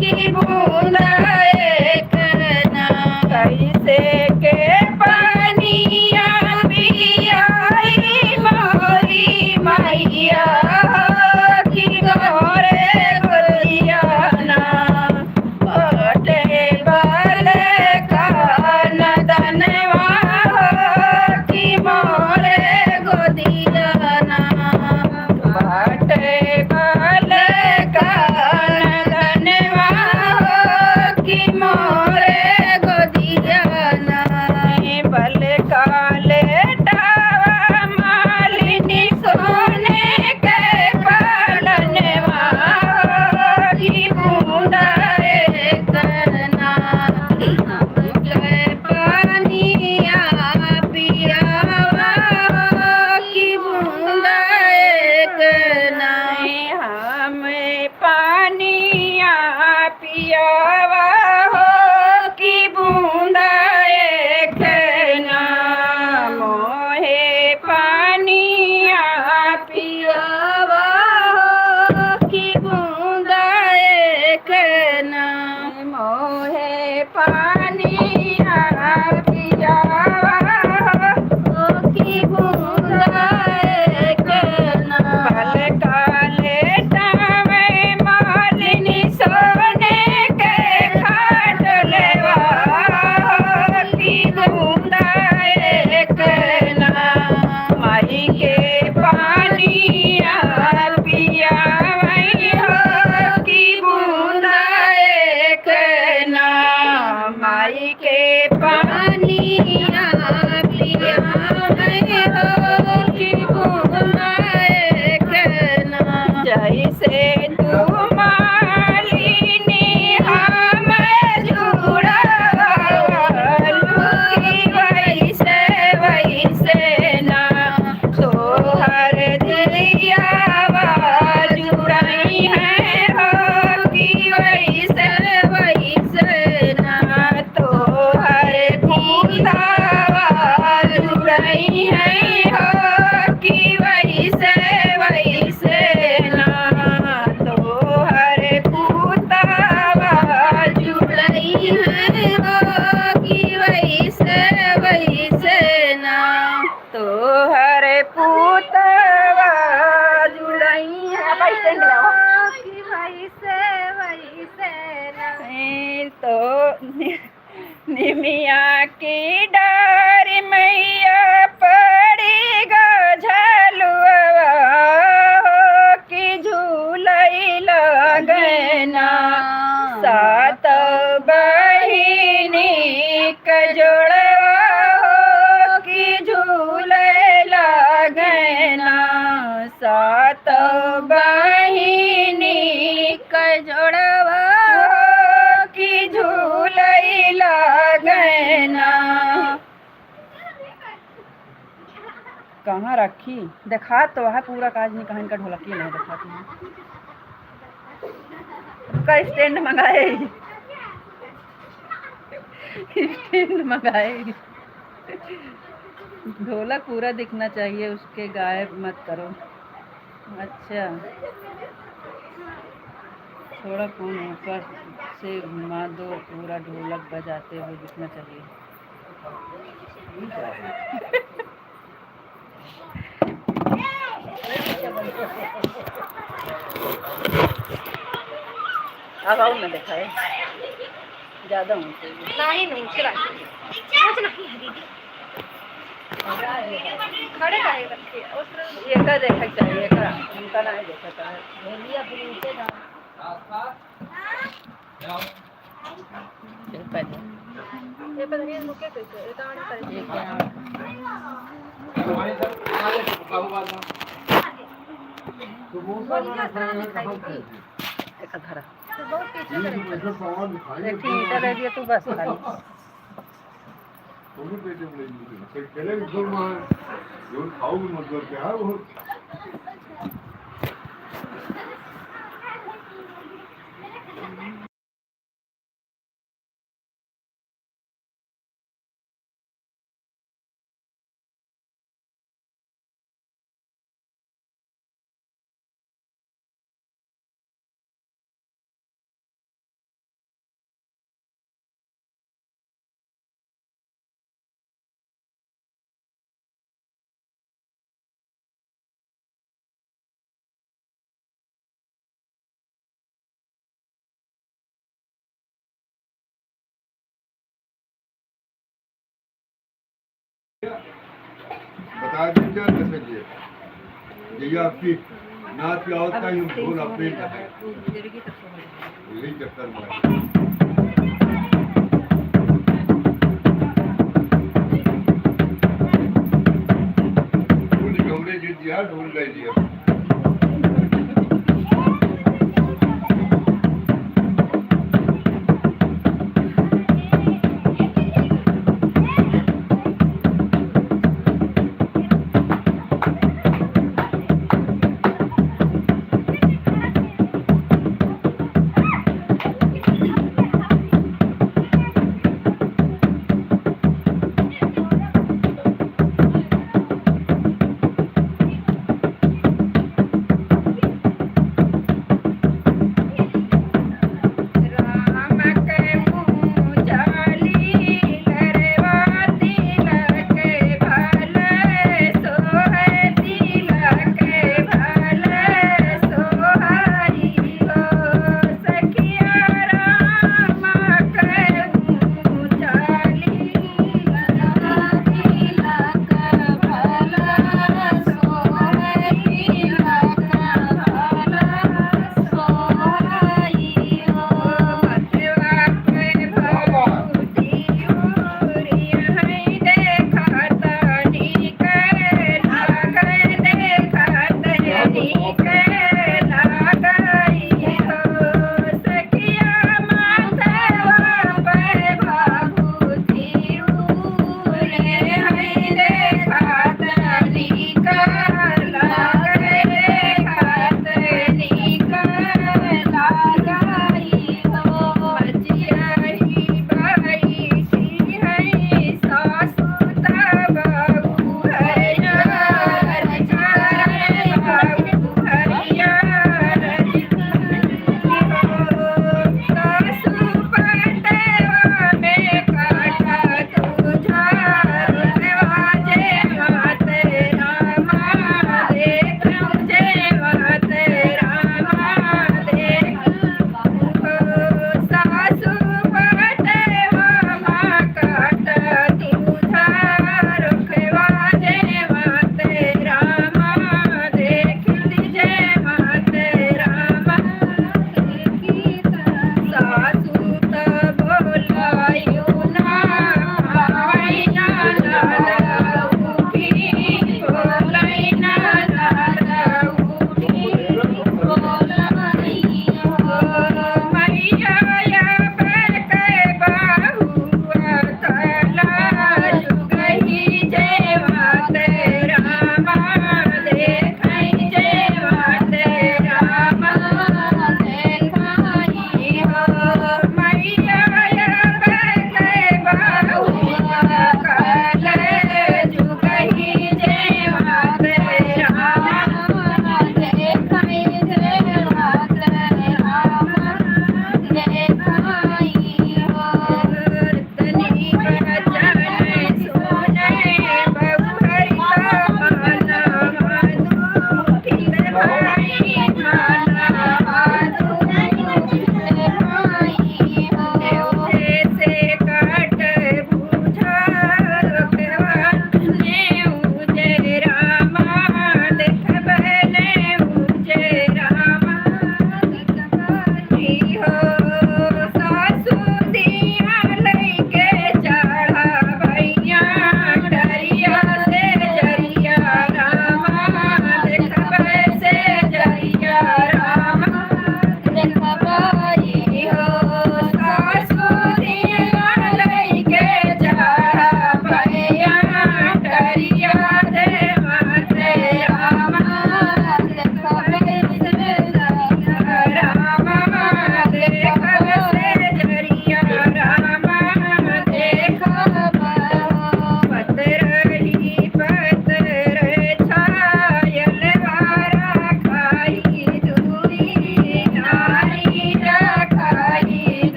कि बूंदा एक ना। कैसे के पानिया पियाई मोरी मैया हो कि मोरे गोदिया ना। बाटे बालका नदनवा हो कि मोरे गोदिया ना। बाटे बालका नदनवा हो कि मोरे गोदिया ना। बलका लेटावा मालिनी सोने के पालनवा हो कि बूंदा एक ना। हमके पानिया पियावा हो कि बूंदा एक ना। हमें पानिया पियावा हो कि बूंदा एक ना। मोहे पानिया पियावा हो कि बूंदा एक ना। मोहे पानिया पियावा हो कि बूंदा एक ना। बलका लेटावे मालिनी सोने के खाटलवा हो कि बूंदा एक ना। माई के पानिया पियावई हो कि बूंदा एक ना। माई के पानिया पियावई हो कि बूंदा एक ना। जैसे तू मालिनी हम जुड़ालू कि वैसे वैसे ना। तोहर दियावा जुड़ई है हो कि वैसे वैसे ना। तोहर पूतावा जुड़ई है हो कि वैसे वैसे ना। तोहर पूतावा जुड़ई है हो कि वैसे वैसे ना। तोहर पूतावा जुड़ई है। अब stand लाओ। कि वैसे वैसे ना। ए, तो निमिया की डारी मैया पड़ी गा झलुआ हो कि झूलई लगना। सात बहिनी के जोड़वा हो कि झूलई लगना। सात बहिनी के जोड़वा हो कि झूलई लगना। कहाँ रखी? देखा तो है पूरा काज नहीं, कहाँ इनका ढोलकिया नहीं देखा तुम्हें। रुका, stand मंगाए, stand मंगाए। ढोलक पूरा दिखना चाहिए, उसके गायब मत करो। अच्छा, थोड़ा फोन ऊपर से घुमा दो, पूरा ढोलक बजाते हुए दिखना चाहिए। अब और ना दिखाए, ज्यादा ऊंचे। नहीं, नहीं, चला। आज नहीं है दीदी। खड़े काहे रखे? उस तरह ये का देखा चाहिए, का? उनका नहीं देखा था। ये पहले। ये पहले रुके कैसे? ये तो आने करे। ये क्या? एक धरा। तो बहुत पीछे करे। एक ईंटा दे दिया तू बस खाली। बता दीजिए, जैसे ये, जैया आपकी नाच की आवत का यूं ढोल अपने का है। यही चक्कर में। ढोल, ढोले गिर दिया, ढोल ले लिया।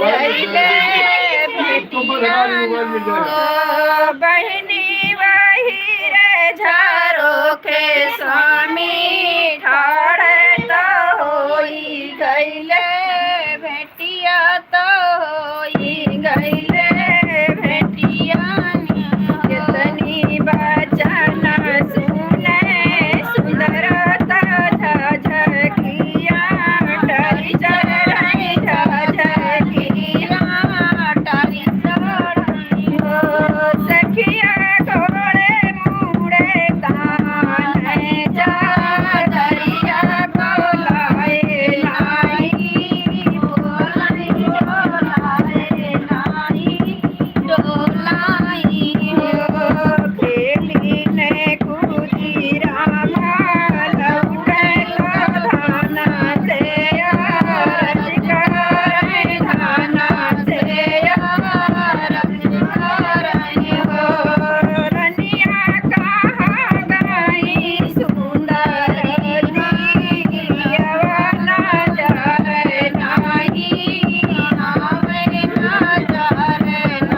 गइले भेटिया हो, बहिनी वही रे झारो के स्वामी ठाढ़ तो होई गइले भेटिया, तो होई गइले भेटिया। केतनी बचन सुने सुंदर त झझकिया, टरी चढ़ई झझकिया, टरी चढ़ई हो सखिया गोड़े मुड़े ताने चादरिया बोलाए नाई, बोलाए, बोलाए नाई। डोलाई हो खेली ने कूदी रामा, लौटे तो धाना से आरज करे, धाना से आरज करे हो। रनिया कहाँ गई सुंदर दियवा नजर नाही, आवे नजर नाही।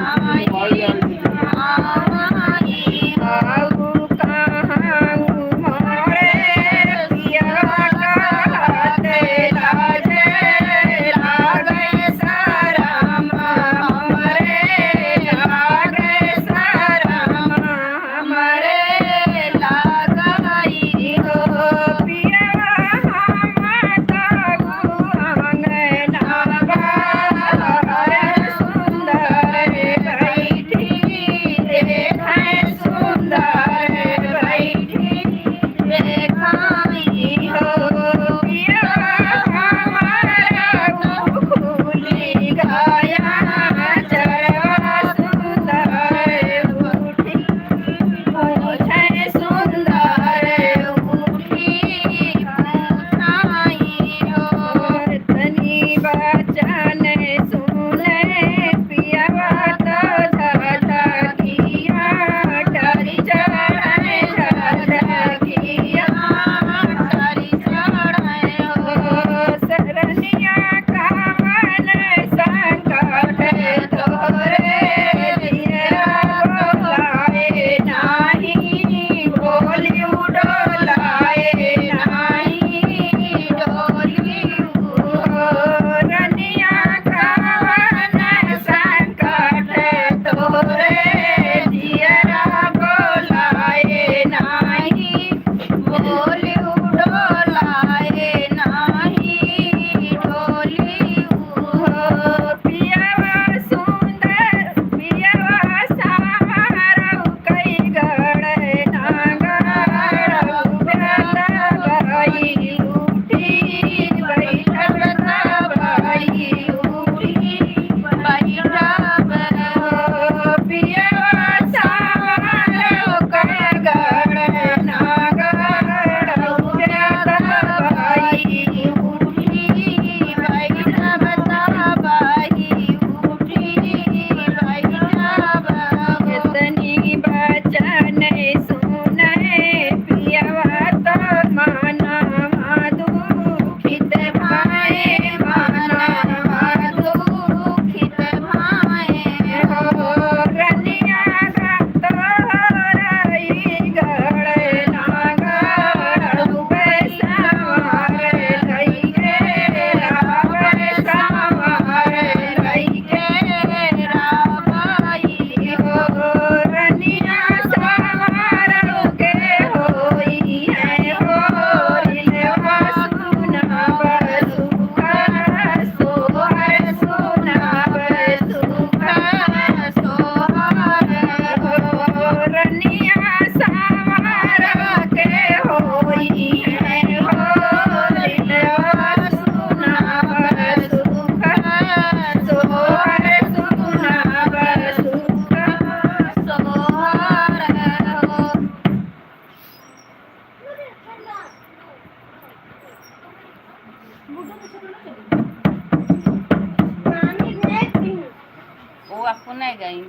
वो आपको नहीं गई।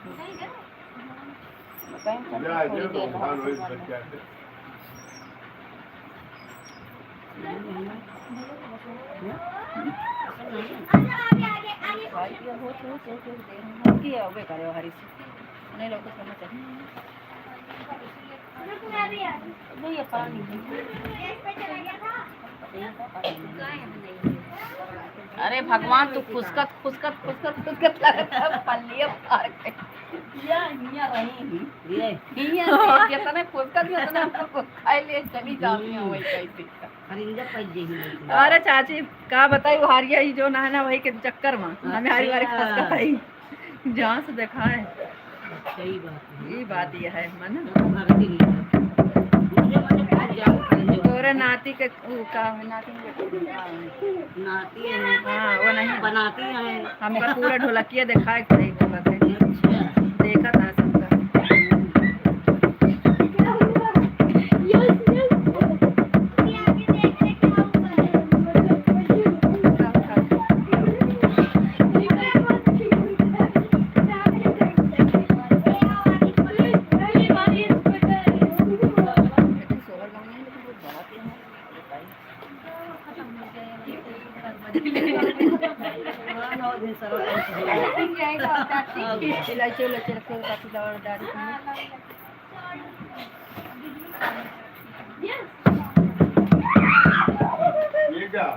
बताइए, जा, थोड़ी जा, देर तो बाद। बच्चा से। भाई, ये हो, हो, हो, हो, दे, हम की अबे करे हरी से। नहीं, लोग को समझ नहीं। नहीं, ये पानी है। अरे भगवान, तू खुसकत, खुसकत, खुसकत, खुसकत लगत है, पल्लिया फार के। हिया, हिया रही। ये। हिया, जितने खुसकत, उतने हमको खाए ले चली जाती हैं, वही कैसे। खरिंजा पै जेही लेकिन। अरे चाची, का बताई, वो हारिया ही जो ना है ना, वही के चक्कर में हमें हारी वारी अच्छा। खसकत आई। जहाँ से देखा है। सही बात है। ई बात ये है, मन। तो भगती नहीं है। मुझे मतलब बहुत ज्यादा खरिंजा। तोरे नाती के, ऊ का है, नाती के नाती है। हाँ, वो नहीं। बनाती है। हमका पूरा ढोलकिया दिखाए के सही बोलत है। अच्छा। देखा था सबका। इलायची उलायची रखे हो, काफी दवा डाल दी। ये क्या?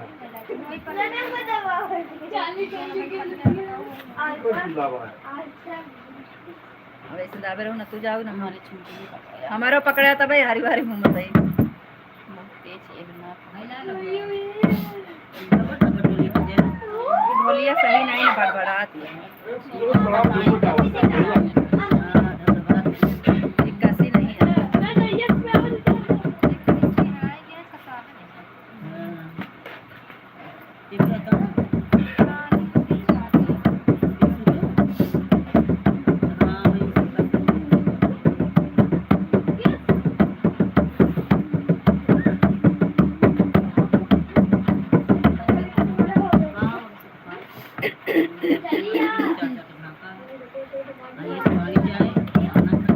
कुछ दवा है। अब ऐसे दाबे रहो ना, तू जाओ ना। हमारे छुट्टी नहीं पकड़ा। हमारा पकड़ा था भाई, हरी वारी मुंह बताई। बहुत तेज है ना। ये ढोलिया सही नहीं ना, बड़बड़ाती है। ये कसी नहीं है।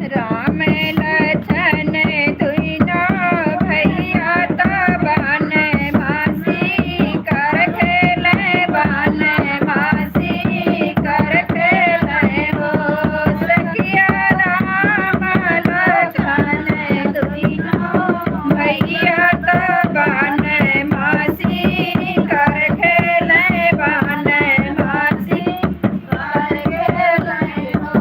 राम लखन दुइनो भैया तो बन मासी कर खेले, बन मासी कर खेले हो। सखिया राम लखन दुइनो भैया तो बन मासी कर खेले, बन मासी कर खेले हो।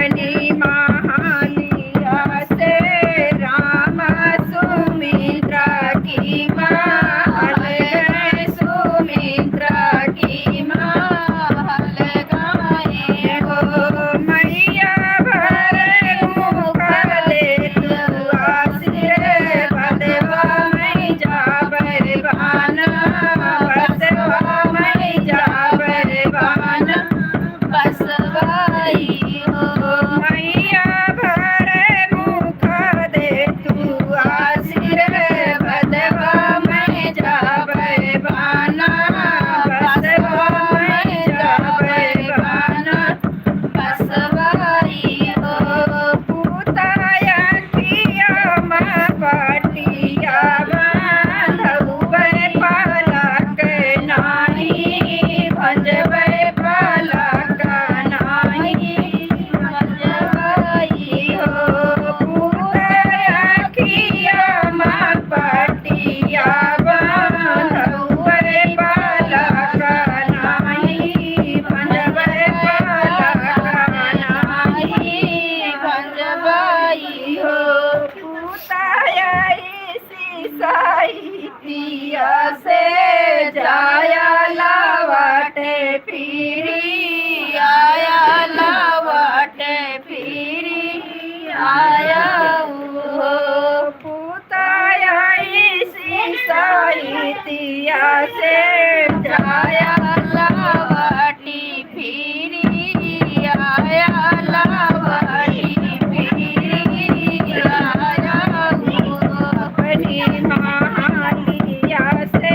अपनी महालिया से राम सुमित्रा की महल गए, सुमित्रा की महल गए हो। मैया भर मुख दे तू आशीर्वादवा, मैं जाबै बान बसवा, मैं जाबै बान बसवाई हो। मैया भर मुख दे तू आशीर्वादवा, मैं जाबै बान बसवा, मैं जाबै बान बसवाई हो। पूता अँखिया मा पटिया बाँधउबै, पलक नाहीं भँजबै, पलक नाहीं भँजबै हो। पूता अँखिया मा पटिया बाँधउबै, पलक नाहीं भँजबै, पलक नाहीं भँजबै हो। पूता अइसी सइतिया से जाया लवटे फिरी, आया लवटे फिरी, आया हो। पूता अइसी सइतिया से जाया लवटी फिरी, आया लवटी फिरी, आया हो। अपनी महालिया से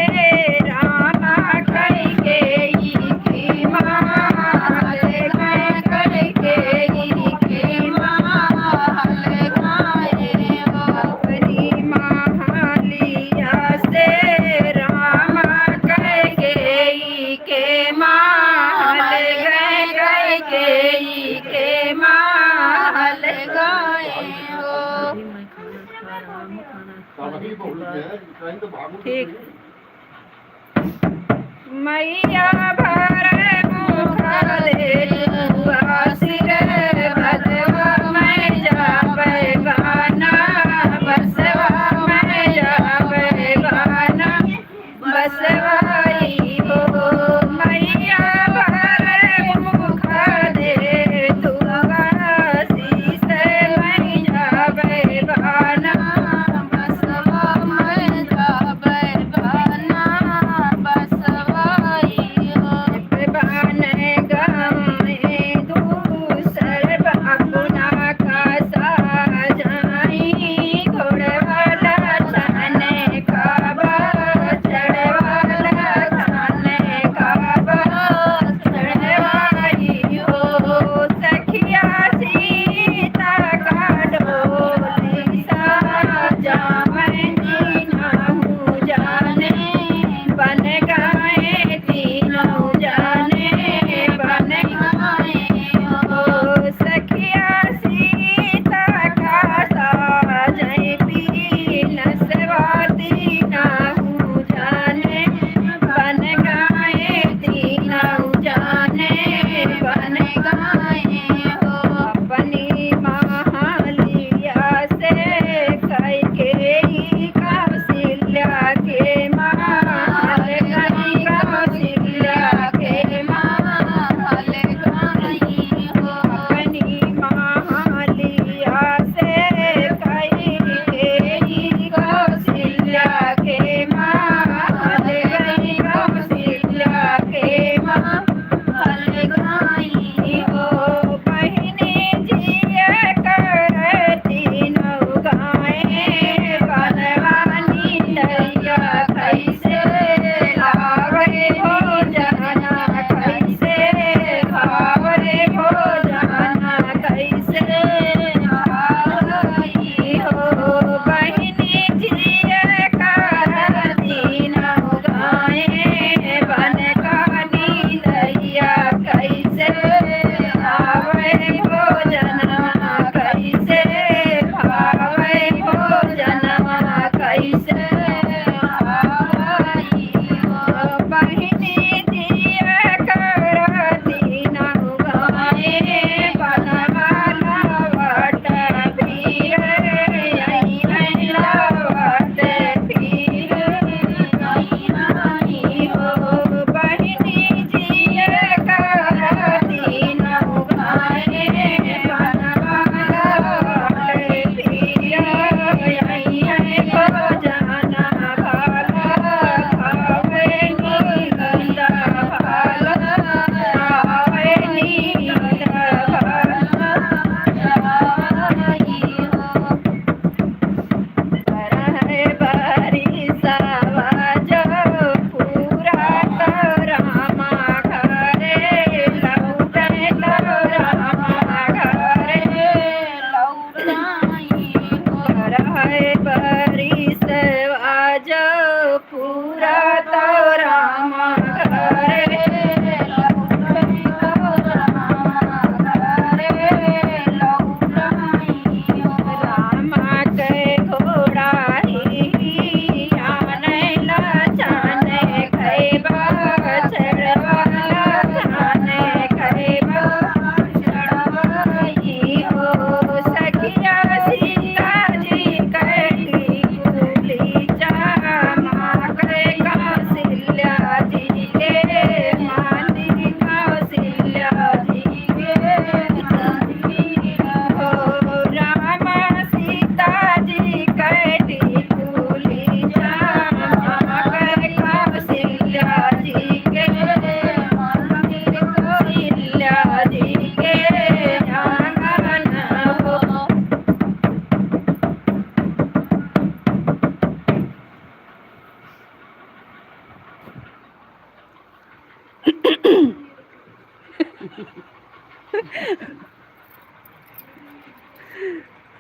राम कइके ई के महल गए, कइके ई के महल गए हो। अपनी महालिया से राम कइके ई के महल गए, कइके ई के महल गए हो। ठीक। मैया भर मुख दे तू आशीर्वादवा, मैं जाबै बान बसवा, मैं जाबै बान बसवाई हो। मैया भर मुख दे तू आशीष, मैं जाबै बान बसवा, मैं जाबै बान बसवाई हो। बान गम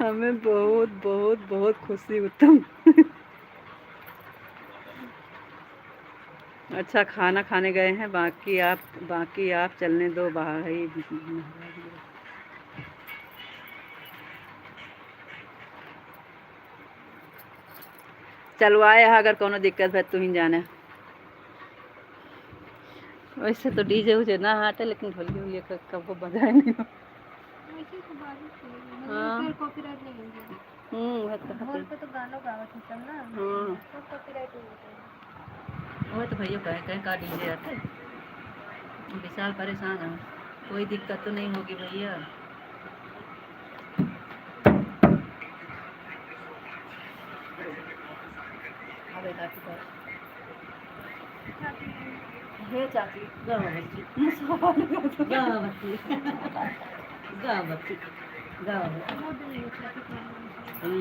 हमें बहुत, बहुत, बहुत खुशी उत्तम। अच्छा, खाना खाने गए हैं, बाकी आप, बाकी आप चलने दो बाहर ही। चलवाए हा, अगर कौनो दिक्कत भए, तू ही जाने। वैसे तो डीजे उजे ना हटे, लेकिन ढोलिया उलिया क-, कबो बजाए नहीं। वैसे तो बाजू से, मतलब, हाँ। फिर कॉपीराइट नहीं होगी। हम्म, वह तो ढोल हटे। पे तो गाना गावत है सब ना। हाँ। तो कॉपीराइट नहीं होता है। वह तो भैया कहें, कहें का डीजे आते। विशाल परेशान है, कोई दिक्कत तो नहीं होगी भैया। अबे काकी का। हे चाची, गावा बच्ची। गावा बच्ची। गावा बच्ची। गावा बच्ची। गावा बच्ची।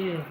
ये।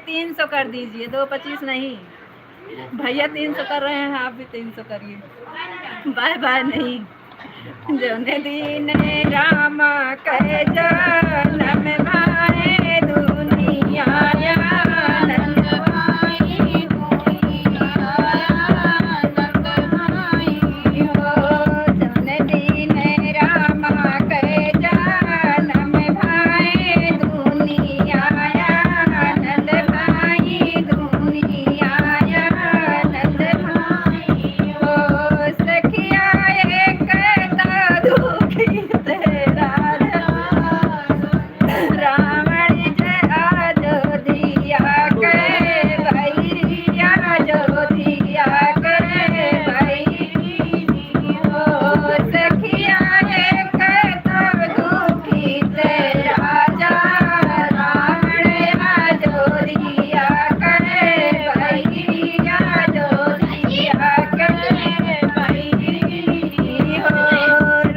तीन सौ कर दीजिए, दो पच्चीस नहीं। भैया तीन सौ कर रहे हैं, आप भी तीन सौ करिए। बाय बाय नहीं। जौने दिन रामा के जनम भाए दुनिया आनंद भाई दुनिया आनंद भाई हो। जौने दिन रामा के जनम भाए दुनिया आनंद भाई दुनिया आनंद भाई हो। सखिया एक तो दुखी तेरा रावण जे अयोध्या के बैरिया, अयोध्या के बैरी हो। सखिया एक तो दुखी ते राजा रावण अयोध्या के बैरिया, अयोध्या के बैरी हो।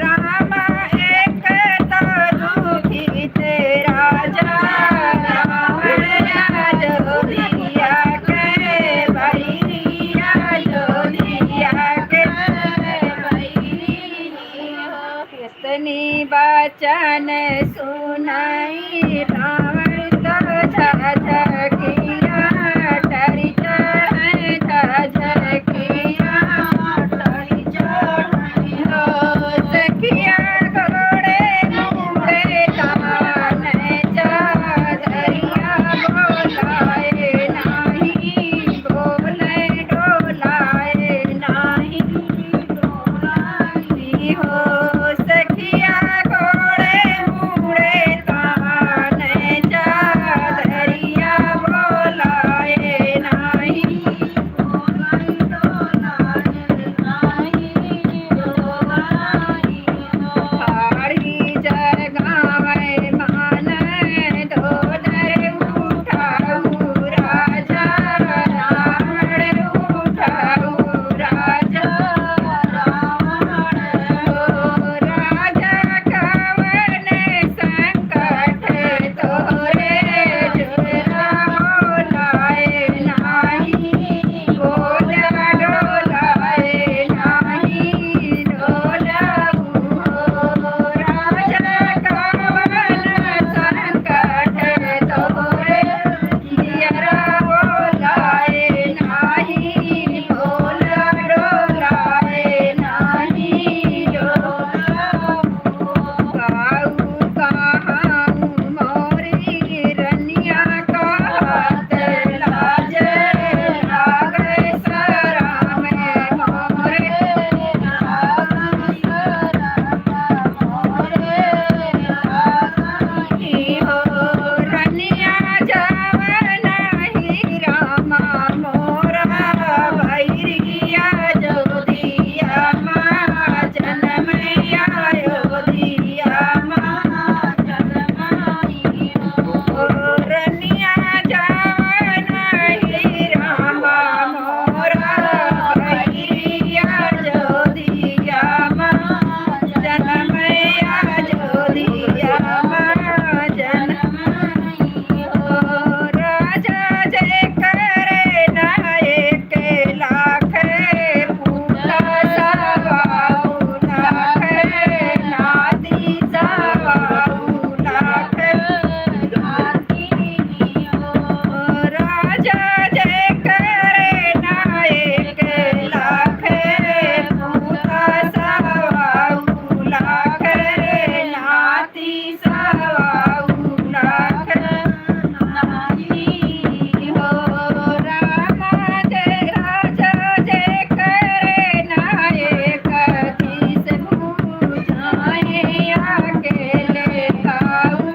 राम एक तो दुखी ते राजा रावण अयोध्या के बैरिया, अयोध्या के बैरी हो। कितनी वचन सुनाई रावण तो झझकिया, डरि चढ़े झझकिया, डरि चढ़े हो। सखिया घोड़े मुड़े तान चादरिया, बोलाए नाही, बोले डोलाए नाही। हो सखिया घोड़े मुड़े तान चादरिया, बोलाए नाही। फाड़ी जगावे मान धोधर उठाऊ राजा, रावण उठाऊ राजा। राजा कवन संकट तोरे जुरा बोलाए नाही, बोला डोलाए नाही, डोलाऊ हो राजा कवन संकट तोरे जियरा बोलाए नाही, बोला डोलाए नाही, डोलाऊ। काऊ कहाऊ मोरी रनिया कहत लाज लागे शरम मोरे, शरम मोरे। हो रनिया जवन ही रामा मोरा बैरिया अयोध्या मा जनम अयोध्या मा जनम। हो रनिया जवन ही रामा मोरा बैरिया अयोध्या मा जनम अयोध्या मा जनम। हो राजा जे करे ना एक लाख, पूता सवाऊ लाख, नाती सवाऊ लाख। राजा जे करे ना एक लाख, पूता सवाऊ लाख, नाती सवाऊ लाख। नाती हो रामा जे राजा जे करे ना एक तीस भुजाएं, अकेले काऊ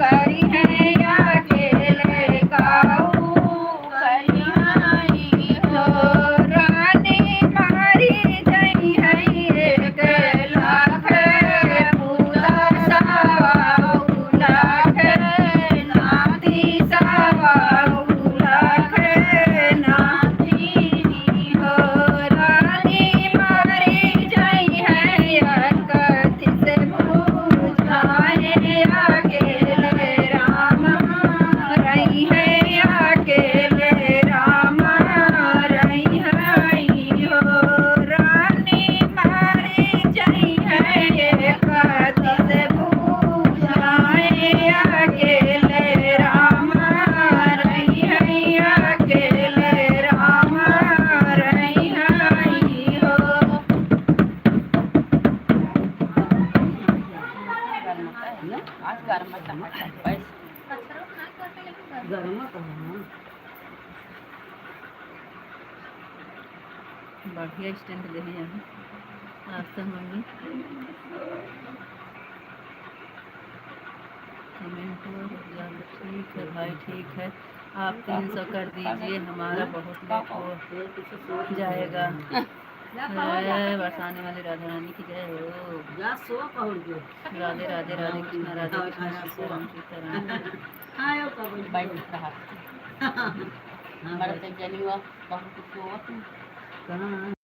करिहैं, अकेले काऊ करिहैं। हो रानी मारी जइहैं एक लाख, पूता सवाऊ लाख, नाती सवाऊ लाख, नाती हो रानी मारी जइहैं एक तीस आज गरम मसाला है, बस। गरम मसाला, हाँ। बढ़िया stand देहे हैं आज तो मम्मी। Comment हो गया, ठीक है भाई, ठीक है। आप तीन सौ कर दीजिए, हमारा बहुत late हो जाएगा। जय बरसाने वाली राधा रानी की जय हो। राधे, राधे, राधे कृष्णा, राधे कृष्णा, सीताराम, सीताराम। हाँ, यो कबूल। बाई रहा। हाँ, हमारा बाई। तो जनिया बहुत कुछ होत। कहाँ?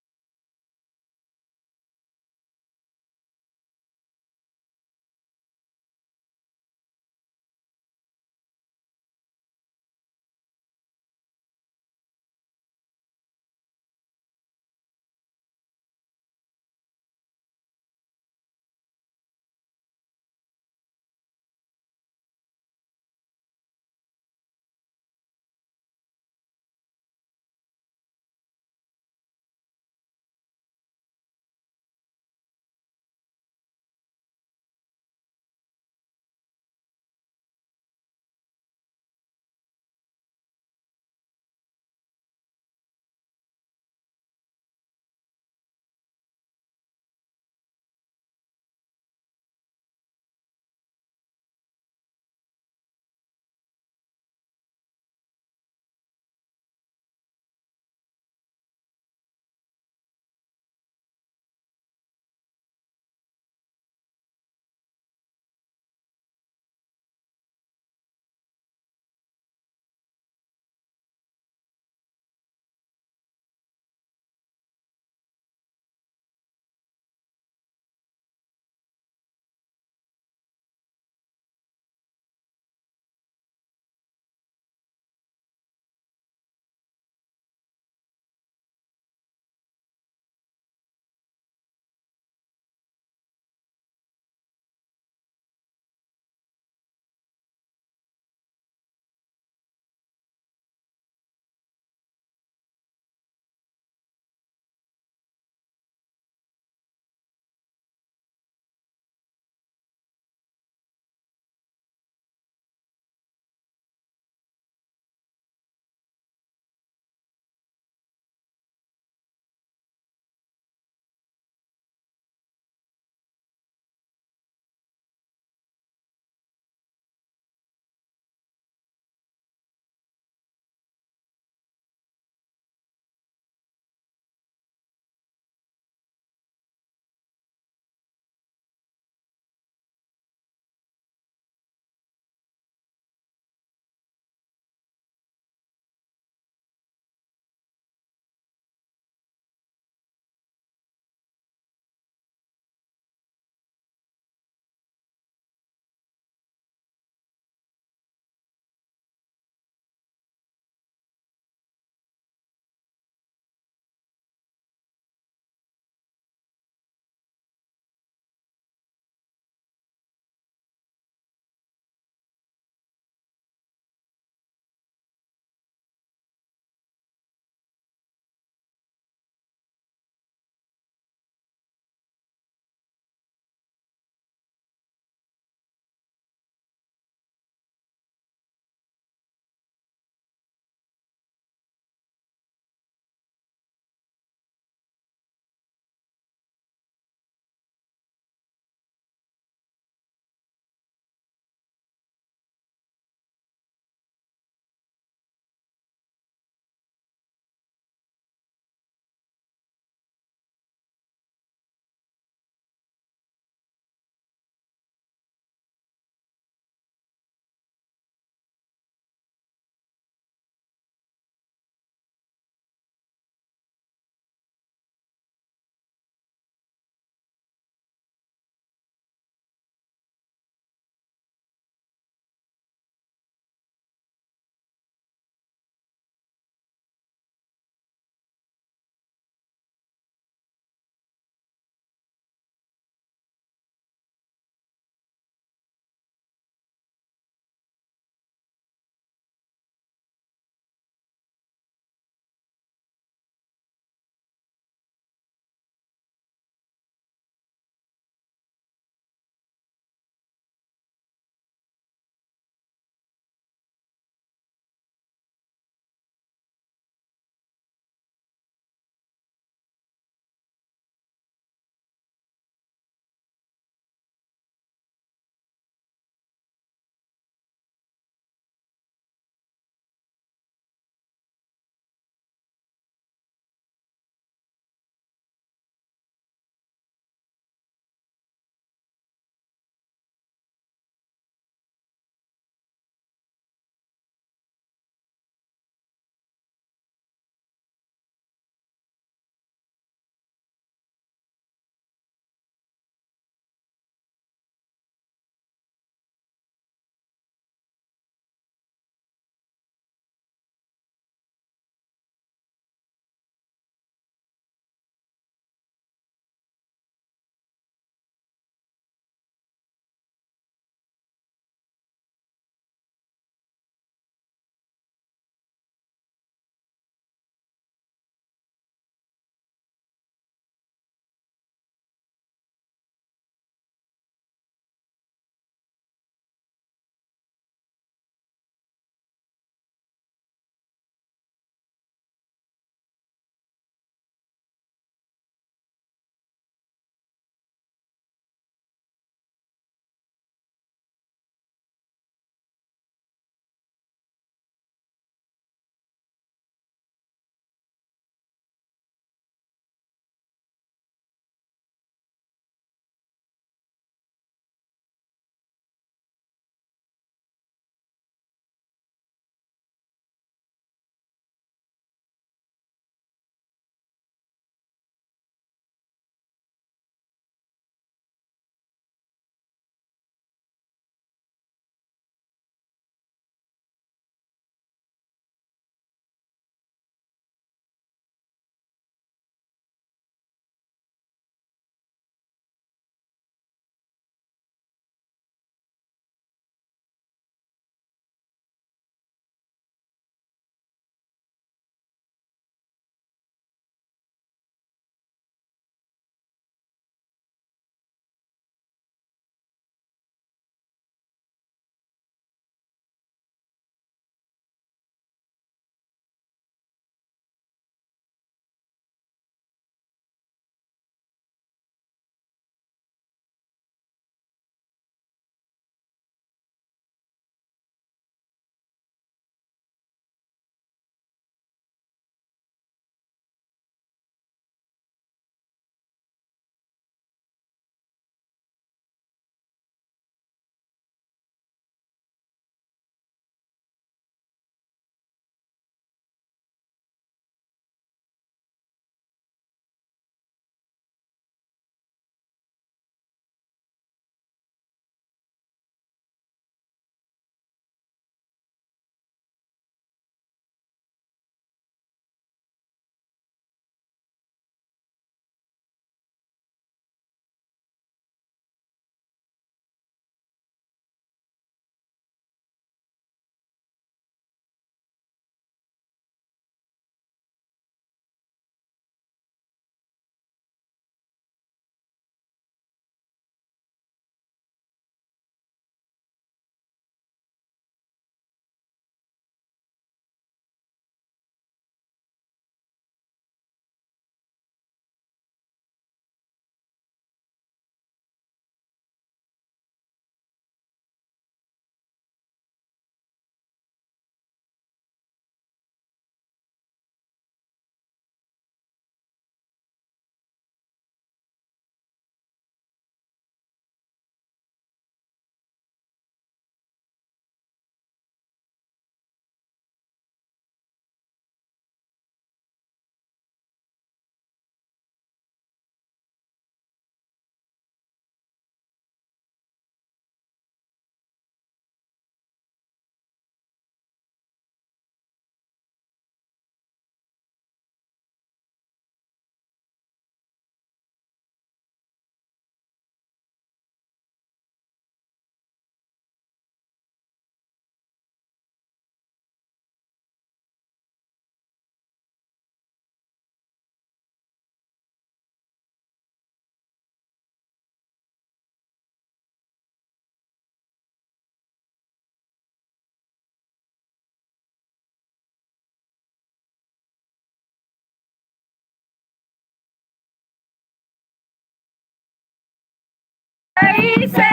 कैसे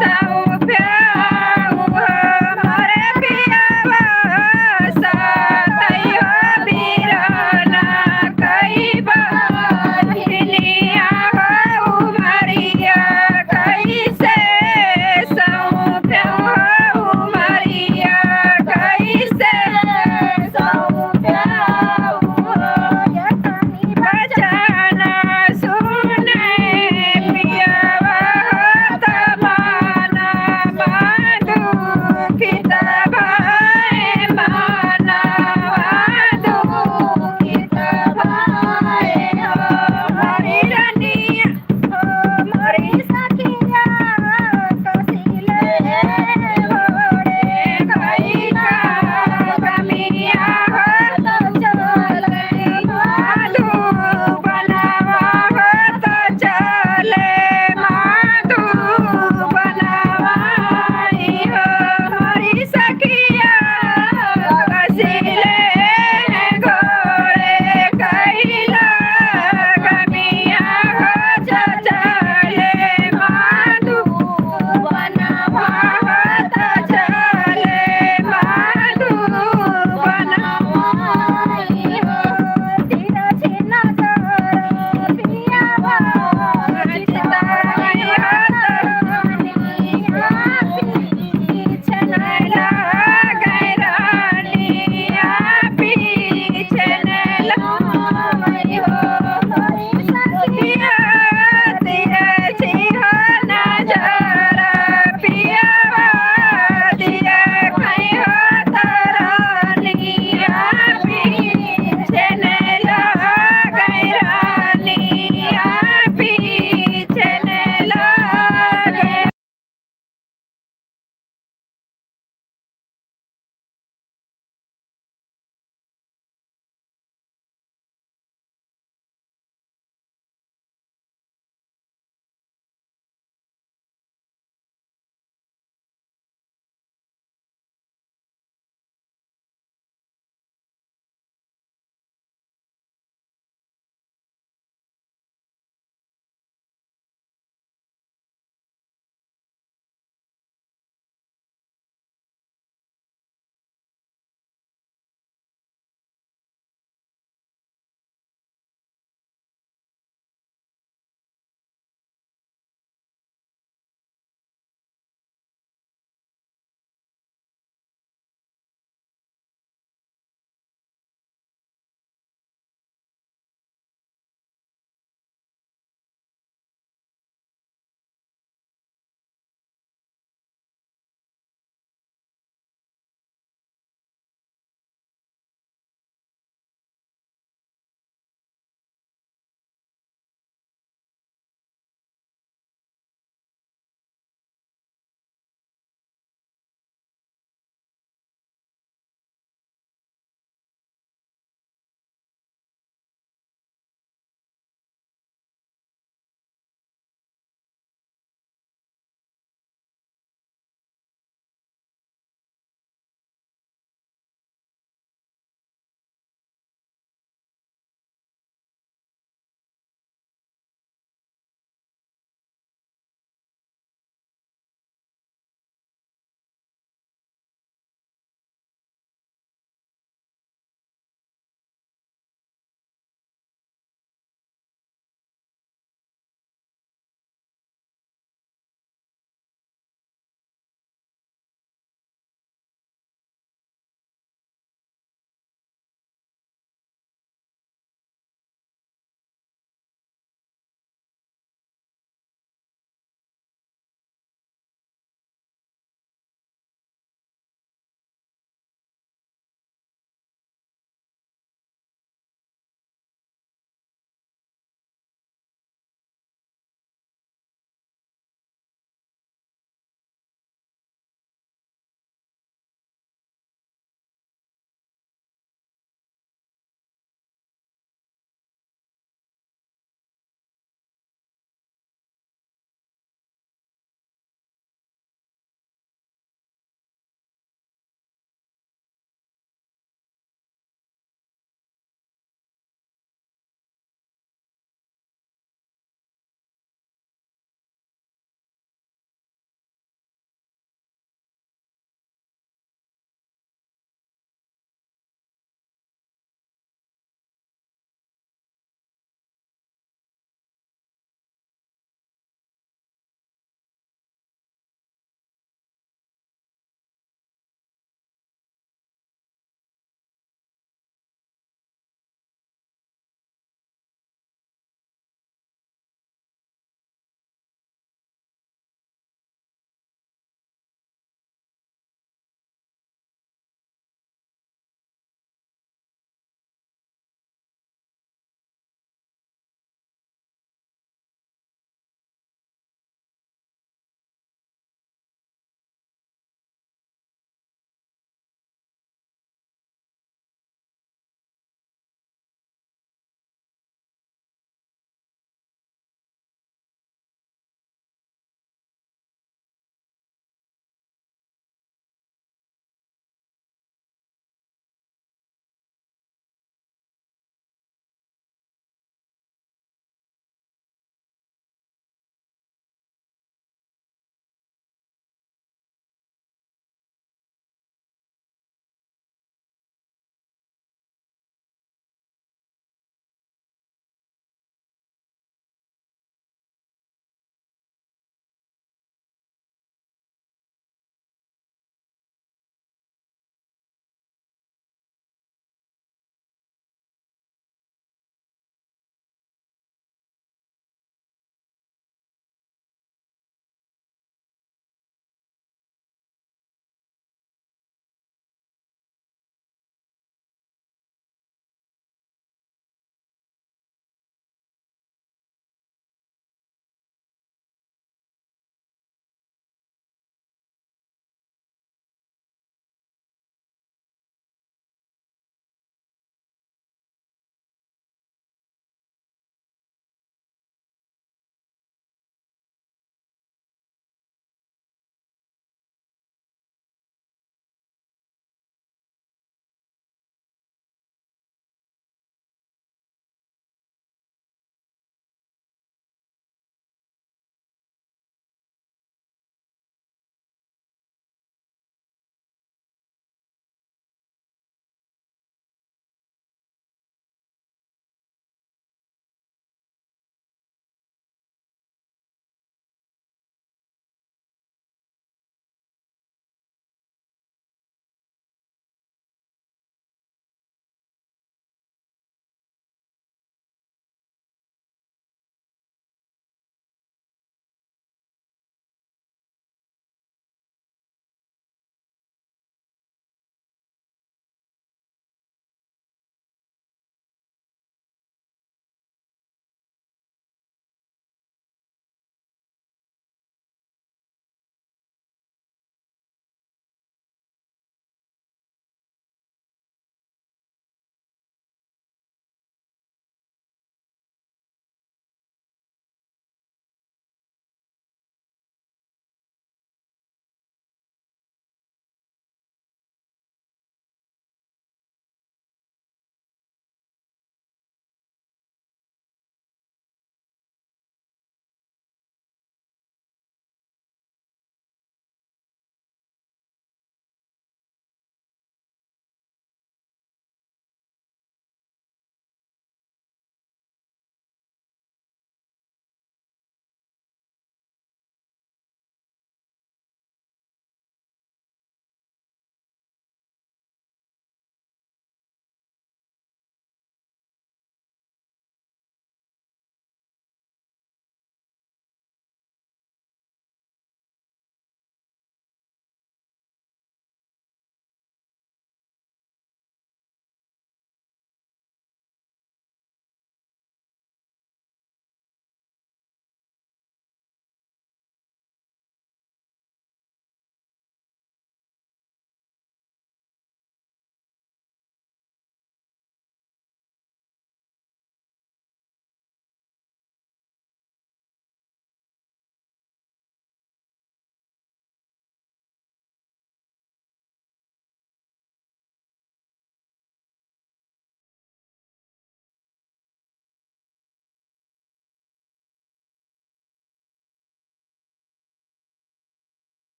सौंप्याऊ हमरे पियावा साथै हो बीराना, कई बहिनिया हो उमरिया, कैसे सौंप्याऊ उमरिया, कैसे सौंप्याऊ हो। बचन सुने पियावा त